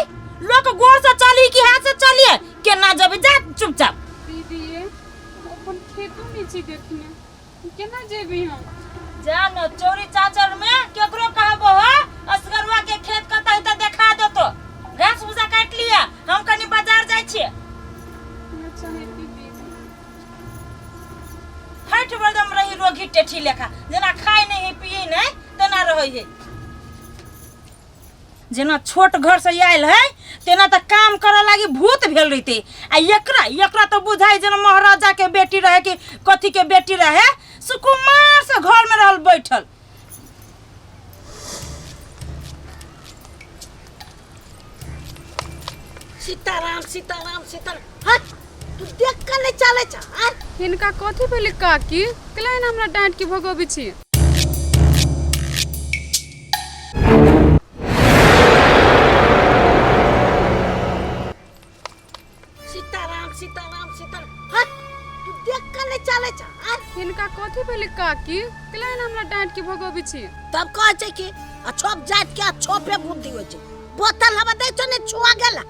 लोक गोर से चली कि हाथ से चलिए केना जबै जा चुपचाप दीदी ये अपन खेतो नहि छी देखने केना जेबै हम जा न चौरी चाचर में केकरो कहबो हो असगरुआ के खेत कतऽ है तऽ देखा देतो घास भूसा काटि लिअ हम कनी बाजार जाइ छियै अच्छा हेतै दीदी। जेना छोट घर से आयल है तेना तऽ काम करऽ लागी भूत भेल रहिते आ एकरा एकरा तऽ बुझाइ जेना महाराजा के बेटी रहे कि कथी के बेटी रहे, सुकुमार से घर में रहल बैठल। सीताराम सीताराम सीताराम। हट, तू देख के नहीं चले छ। हट। हिनका कथी भेलै काकी, केला एना हमरा डाँटि के भगबै छी? सीताराम सीताराम सीताराम। हट, तू देख के नहीं चले छ। हट। हिनका कथी भेलै काकी, केला एना हमरा डाँटि के भगबै छी? तब कहै छै कि अछोप जात के अछोपे बुद्धि होइ छै। बोतल हवा दै छौ ने छुआ गेला।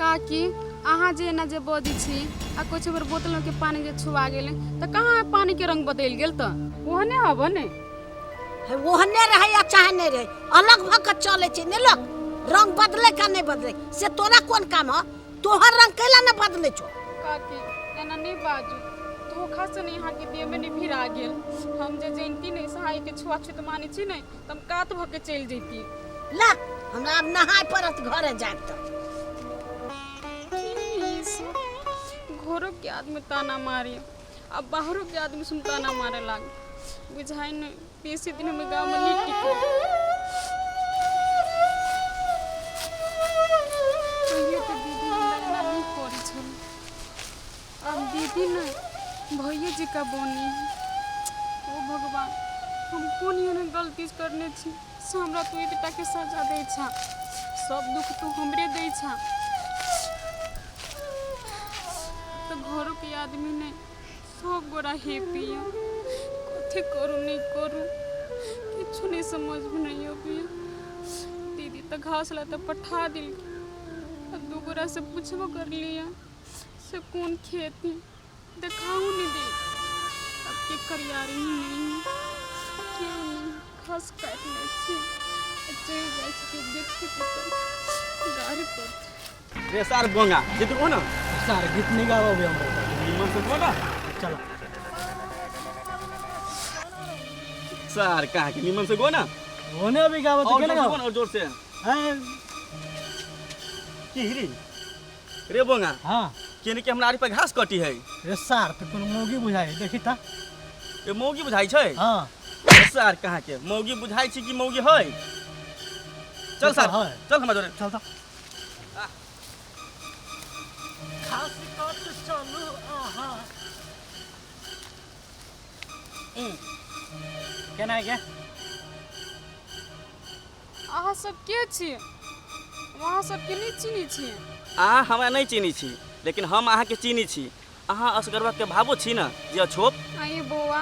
काकी अहाँ जे एना जे बजै छी आ कुछ बेर बोतल के पानी जे छुआ गेलै तऽ कहाँ पानी के रंग बदलि गेल? तऽ ओहने हब ने। हे, ओहने रहे या चाहे नहीं रहे, अलग भऽ के चलै छै ने लोक। रंग बदले का नहीं बदले से तोरा कोन काम ह? तोहर रंग कैला ने बदले छौ? काकी एना नहीं बाजू, धोखा से नहीं अहाँके देह में नहीं भिड़ा गेल। हम जे जैनती नहीं सहाय के छुआछूत मानै छी नहीं तऽ हम कात भऽ के चलि जैती। ला, हमरा आब नहाय पड़त घरे जायब तऽ। घरों के आदमी ताना मारे आ बाहरों के आदमी सुन ताना मारे लाग, बुझाइ नहीं बेसी दिन हम गाँव में नहीं टिकब। पहिले तऽ दीदी हमरा एना नहीं करै छल, आब दीदी नहीं भैये जी का बोनी। ओ भगवान, हम कोन एहन गलती करने छी से हमरा तू एतेटा के सजा दै छा? सब दुख तू हमरे दै छा। तऽ घरों के आदमी नहीं सब गोरा हेपी। कथी करू नहीं करू किछु नहीं समझ में नहीं अबैया। दीदी तऽ घास ला तऽ पठा देलकै आ दू गोरा से पूछबो करलियै से कोन खेत है, देखाओ नहीं दे। अब के करियारी ही नहीं है, केओ नहीं। घास काटि लै छी आ चलि जाइ छी, केओ देखतै तऽ गारि पड़तै। रे सार बोंगा गीत को ना। सार गीत नहीं गाओ अभी हमरा। निमन से को ना। चलो सार कहाँ के निमन से गो ना। ओने अभी गावत और के ना जोर से गाओ। गो ना, और जोर से। हैं? की हिरी रे बोंगा? हाँ। केने के हमरा आरी पर घास कटी है। रे सार तो कोनो मौगी बुझाई देखी ता। ए मौगी बुझाई छै? हाँ। रे सार कहाँ के मौगी बुझाई छी कि मौगी है? चल सार, है। चल हमरा जोरे। चल ता। घास काट चलू आहा। केना है के? अहाँ सब के छी? अहाँ सबके नहीं चिन्है छियै। अहाँ हमरा नहीं चिन्है छी, लेकिन हम अहाँके चिन्है छी। अहाँ असगरवा के भावो छी ना जे अछोप। आइए बौआ,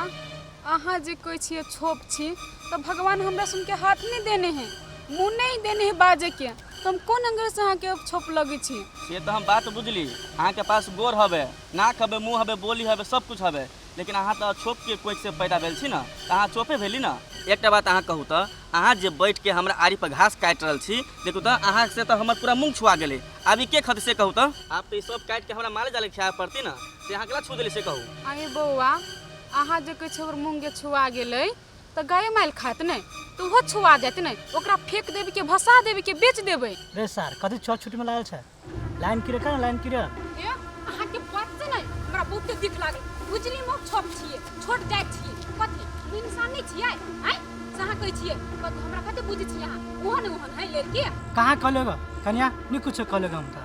अहाँ जे कहै छियै छोप छी तऽ भगवान हमरा सुनके हाथ नहीं देने है, मुँह नहीं देने है बाजे के, तऽ हम कोन अंग्रेज से अहाँके छोप लगै छी? से तऽ हम बात बुझली, अहाँके पास गोर हवे, नाक हवे, मुँह हवे, बोली हवे, सब कुछ हवे, लेकिन अहाँ तऽ छोप के कोख से पैदा भेल छी ना, तऽ अहाँ चोपे भेली ना। एकटा बात अहाँ कहू तऽ, अहाँ जे बैठ के हमरा आरी पर घास काटि रहल छी, देखू तऽ अहाँ से तऽ हमर पूरा मूँग छुआ गेलै, आब ई के खतै से कहू तऽ? आब तऽ ई सब काटि के हमरा माले जाले खाय पड़तै ना, से अहाँ केना छू देली से कहू? आइए बौआ, अहाँ जे कहै छियै हमर मूँग जे छुआ गेलै तऽ गाय माल खात नहि तऽ ओहो छुआ जायत नहि, ओकरा फेंक देबै कि भसा देबै कि बेच देबै? रे सार कथी छुआ छुटी में लागल छै? लाइन की रखा ना, लाइन की रख। ए अहाँके बात से नहि हमरा बहुते दिख लागल। बुझली हम छोट छियै, छोट जाइत छियै, कथी हम इंसान नहि छियै? आँय से अहाँ कहै छियै कथी हमरा कते बुझै छियै अहाँ? ओहन ओहन है लड़की। कहाँ कहलेगा कन्या? नहीं कुछ कहलेगा हम तो।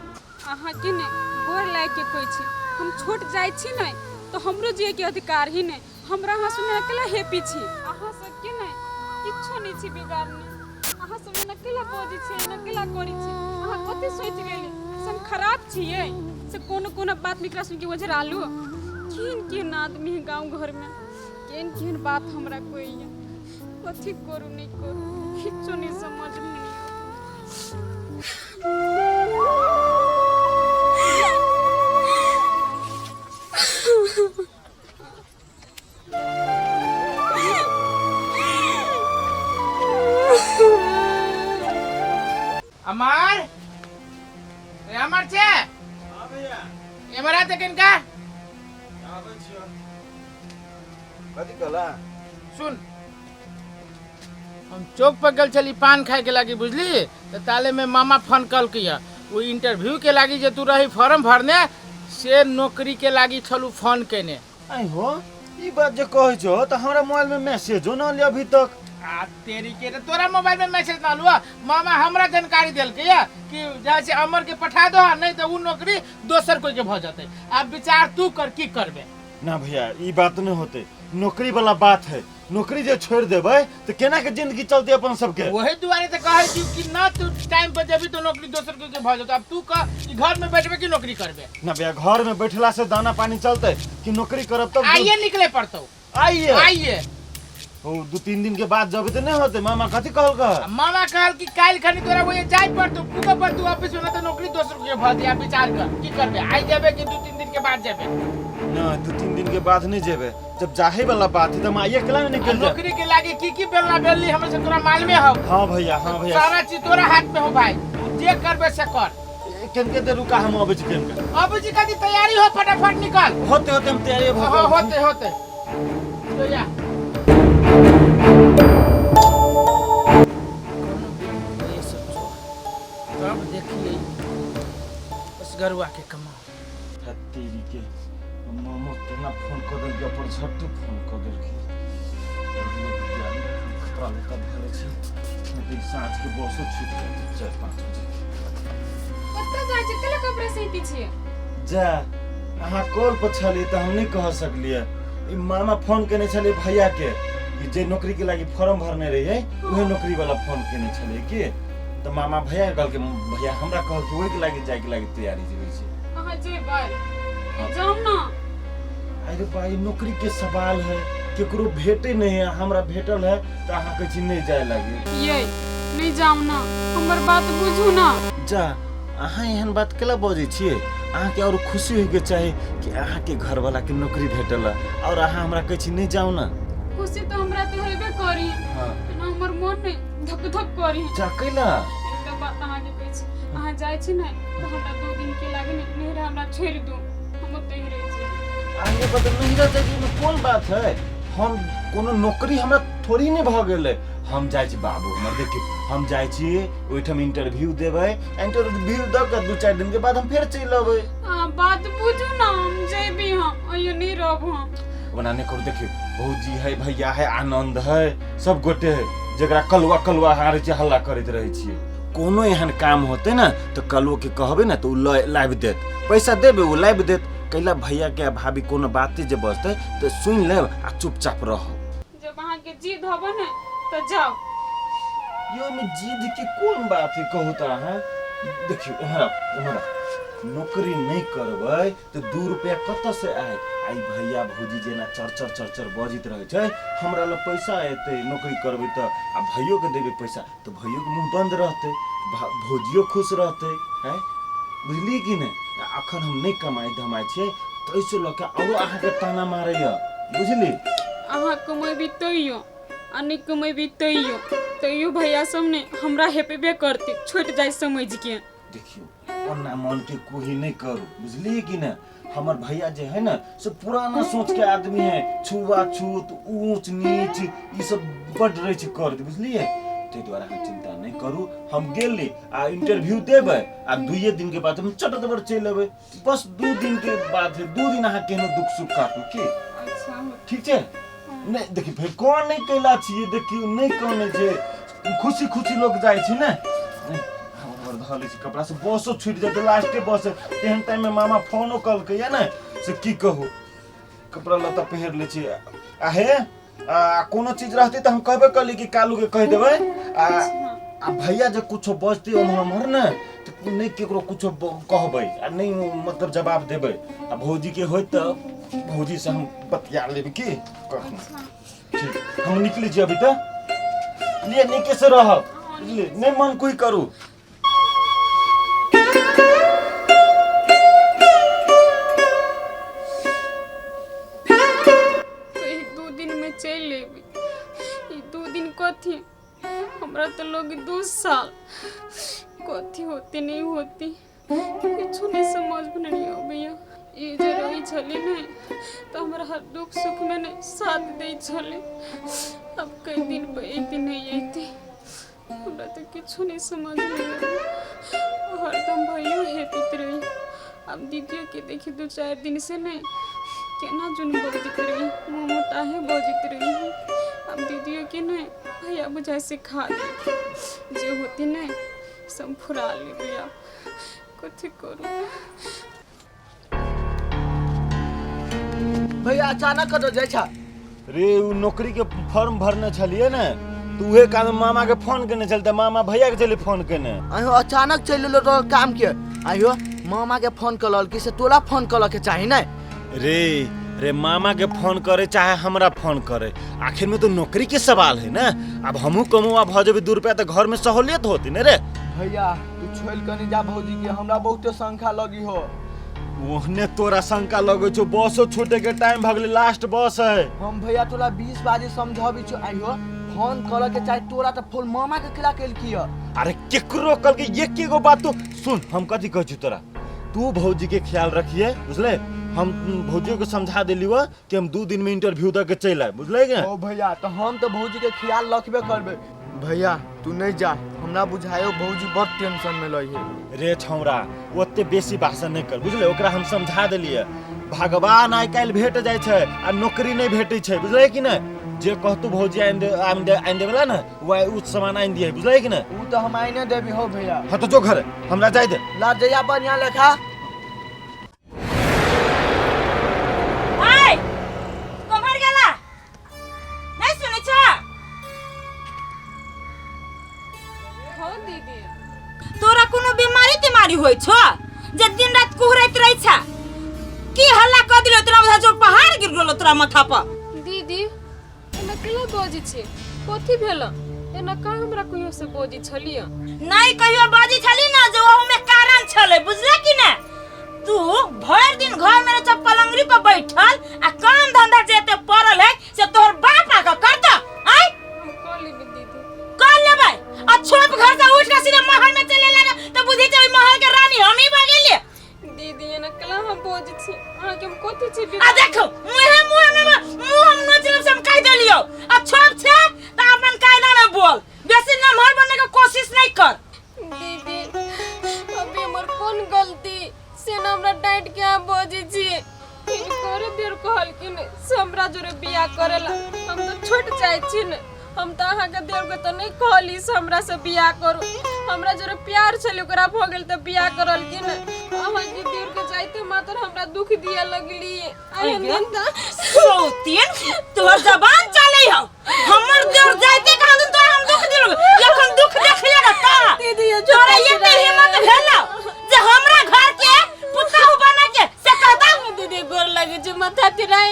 अहाँके नहि गोर लागि के कहै छी, हम छोट जाइत छी नहि तऽ हमरो जियैके अधिकार ही नहि। हमरा अहाँ सुने अकेला हेपी छी। अहाँ सबके नहि किछो नहि छी बिगाड़ने। अहाँ सब एना केला बजै छी, एना केला करै छी? अहाँ कथी सोचि लेली से हम खराब छियै? से कोनो कोनो बात निकला सुन के ओझरालू। केहन केहन आदमी है गाँव घरमे, केहन केहन बात हमरा कहैया। कथी करू नहीं करू किछो नहीं समझ में नहीं। अमर, ए अमर छे। हां भैया। एमरा ते किनका? आबै छियो। कथी कहला? सुन, हम चौक पर गेल छली पान खाए के लागी, बुझली? तऽ ताले में मामा फोन कलकै या, ओ इंटरव्यू के लागी जे तू रही फॉर्म भरने, से नौकरी के लागी छलू फोन केने। आई हो, ई बात जे कहै छो तऽ हमरा मोबाइल में मैसेजो न आयल अभी तक। आ तेरी के रे, तोरा मोबाइल में मैसेज ना आलू? मामा हमरा जानकारी देलकै या कि जैसे अमर के पठा दो, नहीं तो उ नौकरी दोसर कोई के भऽ जेतै। आब विचार तू कर, की करबे? ना भैया, ई बात नहीं होते, नौकरी वाला बात है, नौकरी जे छोड़ देबै तऽ केना के जिंदगी चलते अपन सबके? वही दुआरे तऽ कहै छी कि ना तू टाइम पर जेबी तो नौकरी दोसर कोई के भऽ जेतौ। अब तू कह कि घर में बैठबे कि नौकरी करबे? ना भैया, घर में बैठला से दाना पानी चलते कि नौकरी करब तब? आइए निकले पड़तौ। आइए? आइए। ओ 2-3 दिन के बाद जब तऽ नहीं होते। मामा कथी कहल कह? मामा कहल कि काल्हि खनी तोरा वही जाय पड़तौ, पूछे पड़तौ ऑफिस में, ना तो नौकरी दोसर के भऽ जेतै। विचार कर, की करबे? आइ जेबे कि 2-3 दिन के बाद जेबे? ना, 2-3 दिन के बाद नहीं जेबे। जब जाहे वाला बात है तो हम आइए केला नहीं निकल जाए। नौकरी के लागे की की बेलना बेलनी हमरे से तोरा मालूमे हौ। हाँ भैया, हाँ भैया। सारा चीज तोरा हाथ में हो भाई, तू जे करबे से कर। केनके दे रुका, हम अबै छी केनके। अबै छी कथी? तैयारी हो, फटाफट निकल। होते होते हम तैयारी भ हाँ, होते होते तो जा। तब देखिए बस गरुआ के कमा तेरी के मामा केना फोन कऽ देलकै, अपन झट्टे फोन कऽ देलकै। खतरा लेता भले छी, नहीं साँझ के बसो छूट जाते 4-5 बजे। कतऽ जाइ छी? केला कपड़ा सीती छियै? जा, अहाँ कॉल पर छलियै तऽ हम नहि कह सकलियै। ई मामा फोन केने छलियै भैया के कि जे नौकरी के लागी फॉर्म भरने रहियै, उहे नौकरी वाला फोन केने छलियै कि तऽ मामा भैया के कहलकै, भैया हमरा कहलकै, ओहि के लागी जाय के लागी तैयारी होइ छै। अहाँ जेबै? जाउ ना। अरे भाई, नौकरी के सवाल है, केकरो भेटे नहीं है, हमरा भेटल है तऽ अहाँ कहै छी नहीं जाय लागी। ये नहीं जाउ ना, हमर बात बुझू ना। जा, अहाँ एहन बात केला बजै छियै? अहाँके और खुशी होइके चाही कि अहाँके घरवाला के नौकरी भेटल है, और अहाँ हमरा कहै छी नहीं जाउ ना। खुशी तो हमरा तो हेबे करी। हाँ। ना हमर मन ने धक धक करी। जा, कैला? एकटा बात अहाँके कहै छी, अहाँ जाइ छी ने तऽ हमरा 2 दिन के लागे ने नैहरा हमरा छोड़ि दू, हम ओतहि रहि जेबै। अहाँके बता नैहरा जाइके में कोन बात है? हम कोनो नौकरी हमरा थोड़ी नहीं भऽ गेलै। हम जाइ छी बाबू हमर, देखियौ हम जाइ छी ओहिठाम इंटरव्यू देबै, इंटरव्यू दऽ कऽ 2-4 दिन के बाद हम फेर चलि अबै। अहाँ बात बुझू ना, हम जेबी, हम अइयो नहीं रहब हम। ओना नहीं करू, देखियौ भौजी है, भैया है, आनंद है, सब गोटे है, जकरा कलुआ कलुआ हारै छै हल्ला करैत रहै छियै। कोनो एहन काम होतै ने तऽ कलुओ के कहबै ने तऽ ओ लाबि देत, पैसा देबै ओ लाबि देत। कैला भैया के भाभी कोनो बाते जे बजतै तऽ सुनि लेब आ चुपचाप रहब। जब अहाँके जिद हबे ने तऽ जाउ। यो में जिद के कोन बात है कहू तऽ अहाँ? देखियौ एम्हर आउ, एम्हर आउ। नौकरी नहीं करबै तऽ 2 रुपया कतऽ से आयत? आई भैया भौजी जेना चरचर चरचर बजैत रहै छै, हमरा लग पैसा एतै नौकरी करबै तऽ, आ भैयो के देबै पैसा तऽ भैयो के मुँह बंद रहतै, भौजियो खुश रहतै। हैं बुझलियै कि नहि? अखन हम नहि कमाइ धमाइ छियै ताहिसँ लऽ कऽ आरो अहाँके ताना मारैया, बुझली? अहाँ कमेबी तैयो आ नहि कमेबी तैयो, तैयो भैया सब ने हमरा हेपेबे करतै, छोटि जाइ समझ के। देखियौ ओना मन के कोही नहीं करू, बुझलियै कि नहि? हमर भैया जे है ना से पुराना सोच के आदमी है, छुआ छूत ऊंच नीच ई सब बड रहै छै कर, बुझलियै? ताहि दुआरे अहाँ चिंता नहीं करू, हम गेली आ इंटरव्यू देबै आ 2 दिन के बाद हम चट दबर चलि अबै। बस 2 दिन के बाद है, 2 दिन अहाँ केहनो दुख सुख काटू की। अच्छा ठीक छै? नहीं देखी फेर कोन नहीं कैला छियै, देखियौ नहीं कहने छै, खुशी खुशी लोग जाइ छै ने। हमर धऽ लै छी कपड़ा से बसो छूटि जेतै, लास्टे बस है। तेहन टाइम में मामा फोनो कलकै या ने से की कहू, कपड़ा लत्ता पहिर लै छी। आ हे आ कोनो चीज रहतै तऽ हम कहबे करली कि कालू के कहि देबै। आ भैया जे कुछो बजतै ओम्हर ओम्हर ने तऽ नहि केकरो कुछो कहबै आ नहि मतलब जवाब देबै। आ भौजी के होइत तऽ भौजी से हम बतिया लेब की कखनो। ठीक, हम निकलै छी अभी तऽ, लिए नीके से रहब, बुझलियै? नहि मन कोई करू। कही 2 दिन में चलि अयबै, ई 2 दिन कथी, हमरा तऽ लोग 2 साल कथी होते नहीं होती किछु नहीं समझ में नहीं अबैया। ई जे रहै छलै ने तऽ हमरा हर दुख सुखमे ने साथ दै छलै। आब कई दिन पर अयती नहि अयती, हमरा तऽ किछो नहि समझमे अबैए। हरदम भैयो हेपित रही। आब दीदियोके देखी 2-4 दिन से नहि केना जुन बजैत रही, मुँह मोटाहे बजैत रही। आब दीदियोके नहि भैया बुझाइ सिखा दे, जे होती नहि सब फुरा लेबै। आब कथी करू? भैया अचानक कतऽ जाइ छा? रे उ नौकरी के फॉर्म भरने छलियै ने, तऽ उहे काम में मामा के फोन केने छल, तऽ मामा भैया के चली फोन केने। आयो अचानक चलि एलो तोहर काम के। आयो मामा के फोन कलल कि से तोरा फोन कलऽ के चाही ने? रे रे मामा के फोन करे चाहे हमरा फोन करे, आखिर में तो नौकरी के सवाल है ना। अब हमहू कमौआ भऽ जेबै 2 रुपया तऽ घर में सहूलियत होती ने रे। भैया तू छोड़ कनी जा भौजी के, हमरा बहुते शंका लगी हो। ओहने तोरा शंका लगै छौ, बसो छूटे के टाइम भऽ गेलै, लास्ट बस है। हम भैया तोरा 20 बाजे समझाबी छौ। आइयो फोन करऽ के चाही तोरा तऽ फोन मामा के केला केलकी ह? अरे केकरो कल के एके गो बात तो सुन, हम कथी कहै छी तोरा, तू भौजी के ख्याल रखिए बुझले। हम भौजियो के समझा देली हो कि हम 2 दिन में इंटरव्यू दऽ के चलि आयब, बुझले के? ओ भैया तऽ हम तऽ भौजी के ख्याल रखबे करबै। भैया तू नहीं जा, हमरा बुझायो भौजी बड़ टेंशन में लई है। रे छौड़ा ओते बेसी भाषण नहीं कर बुझले, ओकरा हम समझा देलियै। भगवान आइ काल्हि भेट जाइ छै आ नौकरी नहीं भेटै छै, बुझले कि नहीं? जे कहतू भौजी आनि दे, आनि दे, आनि देवला ने वह उ सामान आनि दिए, बुझले कि नहीं? उ तऽ हम आइने देबी हो भैया। हाँ तो जो घर हमरा जाय दे। ला जइया बढ़िया लेखा। आय कमर गेला नहीं सुनै छ? हाँ दीदी। तोरा कोनो बीमारी तिमारी होइ छौ जे दिन रात कुहरैत रहै छ? की हल्ला कऽ दिलो तोरा, बुझा जो पहाड़ गिर गेलो तोरा माथा पर। दीदी एना केला बजै छी, कथी भेल? एना कहाँ हमरा कहियो से बजै छलियै? नहीं कहियो बजै छली ना, जे ओहू में कारण छलै, बुझले कि ने? तू भरि दिन घर में रहै छ पलंगरी पर बैठल, आ काम धंधा जे एते पड़ल है से तोहर बाप आके करतौ? आय हम कऽ लेबै दीदी। कर लेबै? आ छोप घर से उठ के सीधे महल में चले लगे तो बुझी छै ओहि महल के रानी हम ही भऽ गेलियै। दीदी एना केला हम बजै छी, अहाँके हम कथी छी? आ देखो मुहे मुहे में मुंह हम नोच लेब से हम कहि देलियौ। आ छोप छै तऽ अपन कायदा में बोल, बेसी नमहर बने के कोशिश नहीं कर। दीदी अभी हमर कोन गलती से न हमरा डांट के अहाँ बजै छी? करे देर कहलखिन से हमरा जोरे बियाह करेला, हम तऽ छोट जाइ छी ने। हम तऽ अहाँके देर के तऽ नहीं कहली से हमरा से बियाह करू, हमरा जोरे प्यार छलै ओकरा भऽ गेल तऽ बियाह करलखिन। अहाँके देर के जाइते मात्र हमरा दुख दिया लगली। एहन तऽ सौतीन तोहर जबान चलै हौ, हमर देर जाइते कहाँ दिन तोरा हम दुख दिलौ, एखन दुख देखले न का? दीदी ये तोरा एते हिम्मत भेलौ जे हमरा घर के पुतहु बना के से कहता? दीदी गोर लगे छै, माथा तिराए।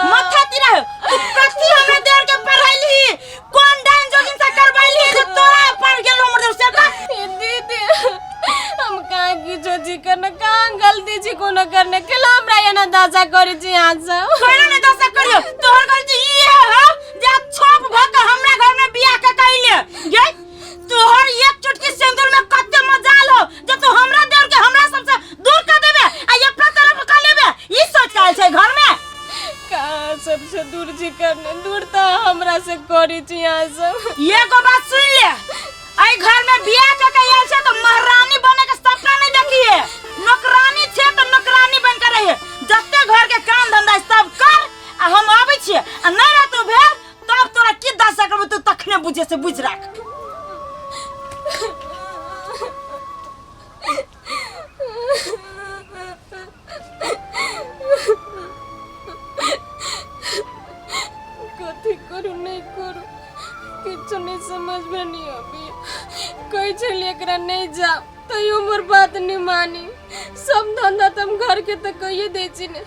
माथा तिराए? तू कथी हमरा देर के पढ़ैली, कोन डाइन जोगिन से करबैली जे तोरा पढ़ गेल हमर देर से का? दीदी हम कहाँ किछो छी करने, कहाँ गलती छी कोनो करने, केला हमरा एना दशा करै छी अहाँ सब? कोना नहि दशा करियो, तोहर गलती ई है हो जे छोप भ के हमरा घर में बियाह के कैले गे। तोहर एक चुटकी सिंदूर में कते मजाल हो जे तू हमरा देर के हमरा सबसे दूर कर देबे आ अपना तरफ कर लेबे, ई सोच के आयल छै घर में? कहाँ सबसे दूर छी करने, दूर तऽ हमरा से करै छी अहाँ सब। एगो बात सुन ले, एहि घर में बियाह के के आयल छै तऽ महारानी बने के सपना नहीं देखिए, नौकरानी छै तऽ नौकरानी बन के रहिए। जते घर के काम धंधा सब कर आ हम आबै छियै, आ नहीं रहतौ भेल तब तोरा की दशा करबो तू तखने बुझे से बुझ राख। कथी करू नहीं करू किछु नहीं समझमे नहीं अबैया। कहै छलियै एकरा नहीं जाओ तैयो हमर बात नहीं मानी। सब धंधा तऽ हम घर के तऽ कहिए दै छी ने,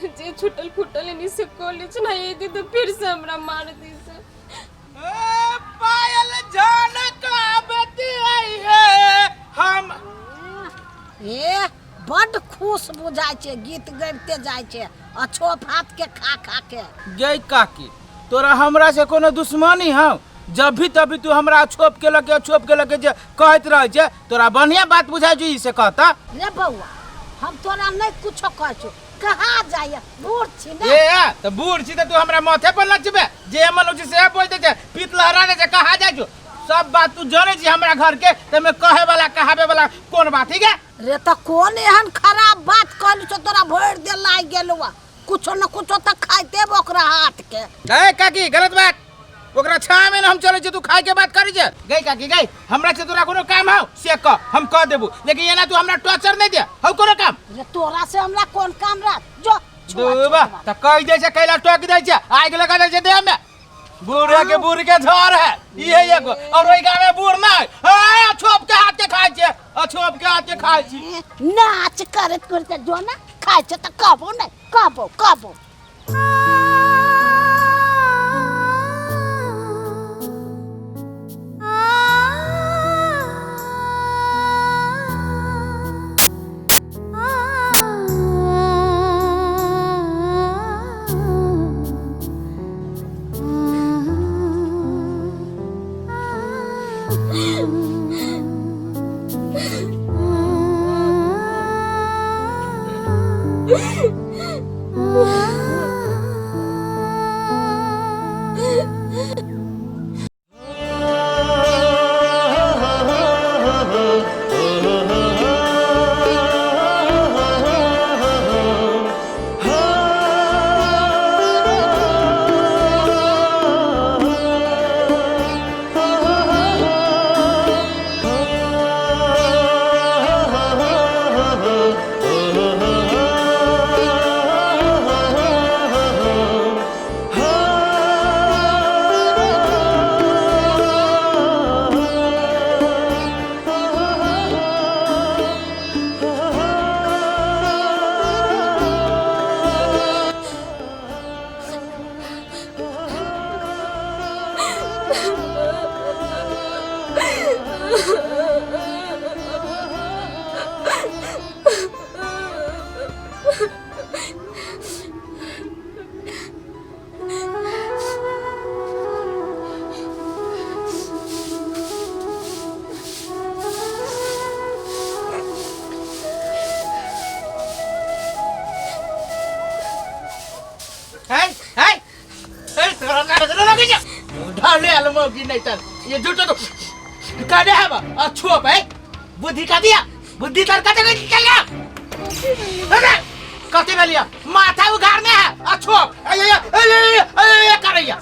जे छूटल फूटल एनी से कऽ लै छी ना, एती तऽ फिर से हमरा मार दी से। पायल जान का बतियाई है हम। ए बड खुश बुझाइ छै, गीत गाबिते जाइ छै अछोप हाथ के खा खा के। गै काकी तोरा हमरा से कोनो दुश्मनी हौ? जब भी तभी तू हमरा अछोप के लके अछोप के लके जे कहैत रहै छै, तोरा बढ़िया बात बुझाइ छै ई से कहता? रे बौआ हम तोरा नहीं कुछो कहै छौ, कहाँ जाइए बूढ़ छी ने। ए त बूढ़ छी त तू हमरा माथे पर नचबे, जे मन होइ छै से बोल दे छै, पीत लहरा दे छै, कहाँ जाइ छौ? सब बात तू जानै छी हमरा घर के, त मे कहे वाला कहावे वाला कोन बात ठीक है? रे त कोन एहन खराब बात कहली छौ तोरा भरि देह लागि गेलौ आ कुछो न कुछो त खाइते ओकरा हाथ के। गए काकी गलत बात, ओकरा छाया में हम चले छी, तू खाए के बात करी छे। गई काकी गई, हमरा से तोरा कोनो काम हौ से कह, हम कह देबू, लेकिन एना तू हमरा टॉर्चर नहीं दे हौ कोनो काम। रे तोरा से हमरा कोन काम रह, जो दूबा त कह दे छे कैला टोक दे छे, आग लगा दे छे देह में। बूढ़े के बूढ़ के झर है इहे एगो, और ओइ गांव में बूढ़ नहीं है, अछोप के हाथ के खाइ छे, अछोप के हाथ के खाइ छी। नाच करत करत जो ना खाइ छे त कहबो नहीं, कहबो कहबो। ये झूठ तो काने है बा अच्छो भाई बुद्धि का दिया बुद्धि तर का चल गया। अरे कते भेलिया माथा उघारने है अच्छो ए ए ए ए करैया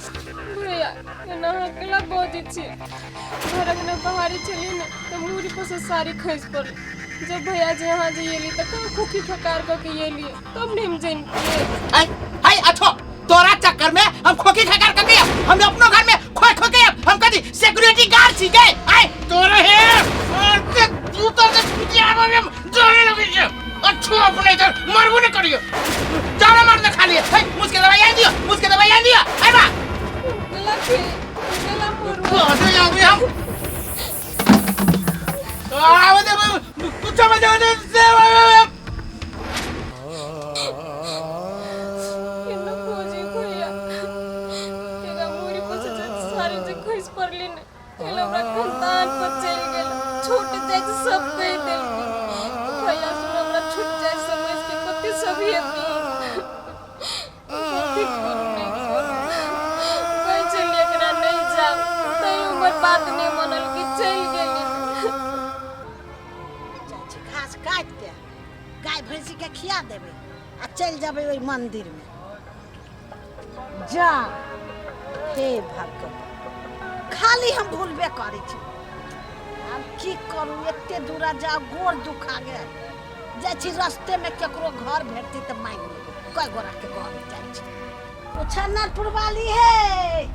भैया एना अकेला बजै छी, घर अंगना बाहरी छलियै ने तऽ मूड़ी पर से साड़ी खसि पड़ल। जब भैया जी यहाँ जे एली तऽ कहाँ खोखी फकार कऽ के एलियै तब ने हम जनितियै। हाय हाय अच्छो तोरा चक्कर में हम खोखी खकार कर गया, हम अपनो घर में खोए खो गया, हम कदी सिक्योरिटी गार्ड छी गए। आय तोरा हे और ते जूता से पिटिया में जोरे लगे छे अच्छो अपने इधर मरबो न करियो, जाना मारने खाली है। हे मुझके दवाई आन दियो, मुझके दवाई आन दियो। आय बा लखी गला मोर तो जाओ हम आवे दे कुछ मत दे से केना खोजी भैया केना मूड़ी पर से जे साड़ी जे खसि पड़ली ने तेल हमरा खनतान पर चलि गेल, छूट जाय छै सब कहि देलकै भैया। सुन हमरा छूट जाय समझ के कते सब हेती, कथी करू नहि करू। कहै छलियै एकरा नहि जाउ, तैयो हमर बात नहि मानल कि चलि गेली। जाइ छी घास काटि के गाय भैंसी के खिया देबै आ चलि जेबै ओहि मंदिर में। जा हे भगवान, खाली हम भूलबे करै छी। आब की करू, एते दूरा जाउ गोड़ दुखा गेल। जाइ छी रस्ते में केकरो घर भेटतै तऽ मांगि लेबै, कय गोरा के घर जाइ छी। ओ छन्नरपुर वाली हे,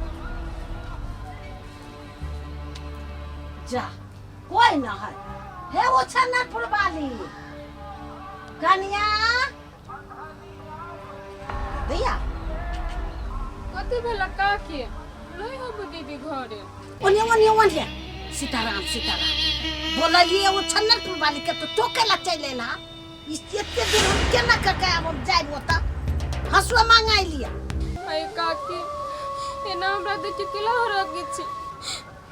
जा कोई न है। हे ओ छन्नरपुर वाली कनिया दैया कथी भेल काकी? नहि होबो दीदी घरे। ओने ओने ओने सीताराम सीताराम बोललिए ओ छन्नरपुर वाली के तो टोके ला चलि एला। इस एते दूर हम केना कऽ के आब हम जायब ओतऽ हँसुआ मांगाइ लिअ। अय काकी एना हमरा देख के केला हरकै छी,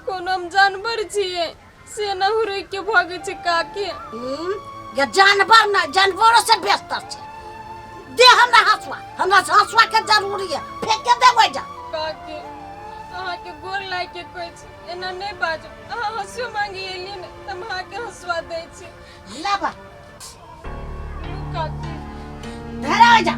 कोनो हम जानवर छियै से एना हुरैक के भगै छै काकी। या जानवर न जानवरों से बेहतर छै। दे हमरा हंसुआ, हमरा से हंसुआ के जरूरी है, फेंक के देबै जा। काकी अहाँके गोर लागि के कहै छी, एना नहि बाजू। अहाँ हंसुआ मांगी एलियै ने तऽ हम अहाँके हंसुआ दै छी। लाबा। लू काकी। धरा जा।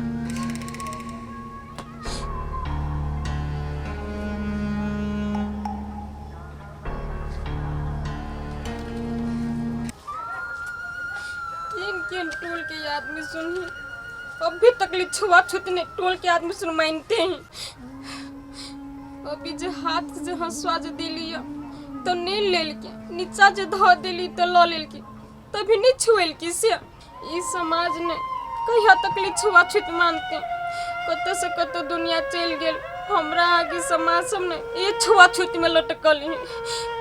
किन किन टोल के आदमी सुनही, अभी तक ले छुआ छूत नहीं टोल के आदमी सुन मानते हैं। अभी जे हाथ से हंसुआ जे दिली तो नहीं लेलके, नीचा जे धो दिली तो ल लेलके, तभी नहीं छुएलकी से। ई समाज ने कहिया तक ले छुआ छूत मानते, कतऽ से कतऽ दुनिया चलि गेल। हमरा आगे समाज सब ने ये छुआ छूत में लटकल है,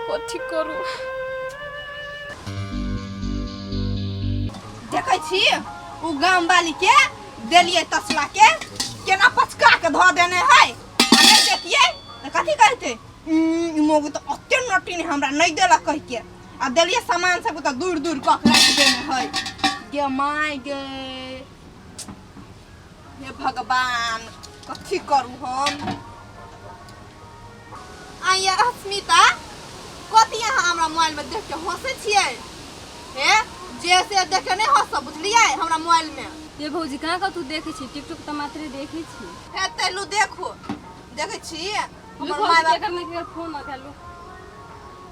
कथी करू। देखै छी उ गाम वाली के देलियै तसला के केना पचका के धऽ देने है, आ नहि देतियै तऽ कथी कहतै, ई मौगी तऽ ओते नटिन हमरा नहि देलक कहि के, आ देलियै सामान सब तऽ दूर दूर कऽ के राखि देने है। गे my गे, हे भगवान कथी करू हम। आइया अस्मिता, कथी अहाँ हमरा मोबाइल में देख के हंसै छियै? हे जे से देख के नहि हंसब, बुझलियै हमरा मोबाइल में। ये भौजी कहाँ कतौ देखै छी, टिकटॉक तऽ मात्रे देखै छी। हे तैलू देखू, देखै छी लू हमर भौजी, माय बाप। केकर ने केकर फोन आ लू,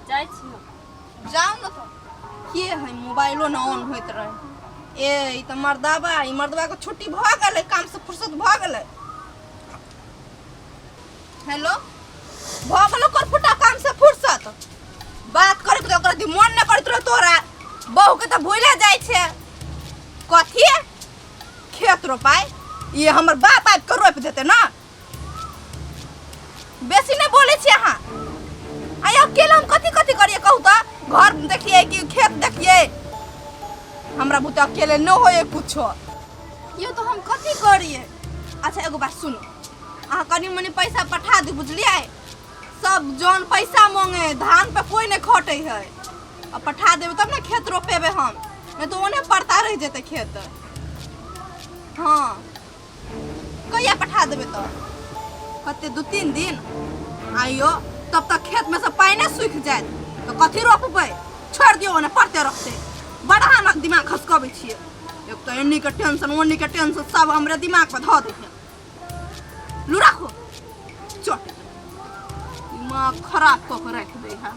जाइ छी हम। जाउ ने तऽ के है, मोबाइलो ने ऑन होइत रहे। ए ई तऽ मर्दाबा, ई मर्दबा के छुट्टी भऽ गेलै, काम से फुर्सत भऽ गेलै। हेलो, भऽ गेलो करफुटा काम से फुर्सत? बात करैत रहे ओकरा मोन नहि करैत रहे तोरा, बहू के तऽ भूले जाइ छै। कथी खेत रोपाय, ये हमर बाप आबि कऽ रोपि देतै ना। बेसी नहि बोलै छी अहाँ। आइ अकेला हम कथी कथी करिए कहू तऽ? घर देखिए कि खेत देखिए, हमरा बुते अकेले न होए कुछो। यो तो हम कथी करिए? अच्छा एगो बात सुनू, अहाँ कनि मनि पैसा पठा दू, बुझलियै? सब जन पैसा मांगे, धान पे कोई नहीं खटे है। आ पठा देबै तब ने खेत रोपेबै हम, नहीं तो ओने पड़ता रहि जेतै खेत। हाँ कहिया पठा देबै तऽ? कते 2-3 दिन आइयो, तब तक खेत में से पानि सूखि जायत तऽ कथी रोपबै? छोड़ि दियौ, ओने पड़ते रहतै। बड़ा अहाँ दिमाग खसकबै छियै, एक तऽ एन्नी के टेंशन ओन्नी के टेंशन सब हमरे दिमाग पर धऽ दै है। लू राखो, चट दिमाग खराब कऽ के राखि दै है।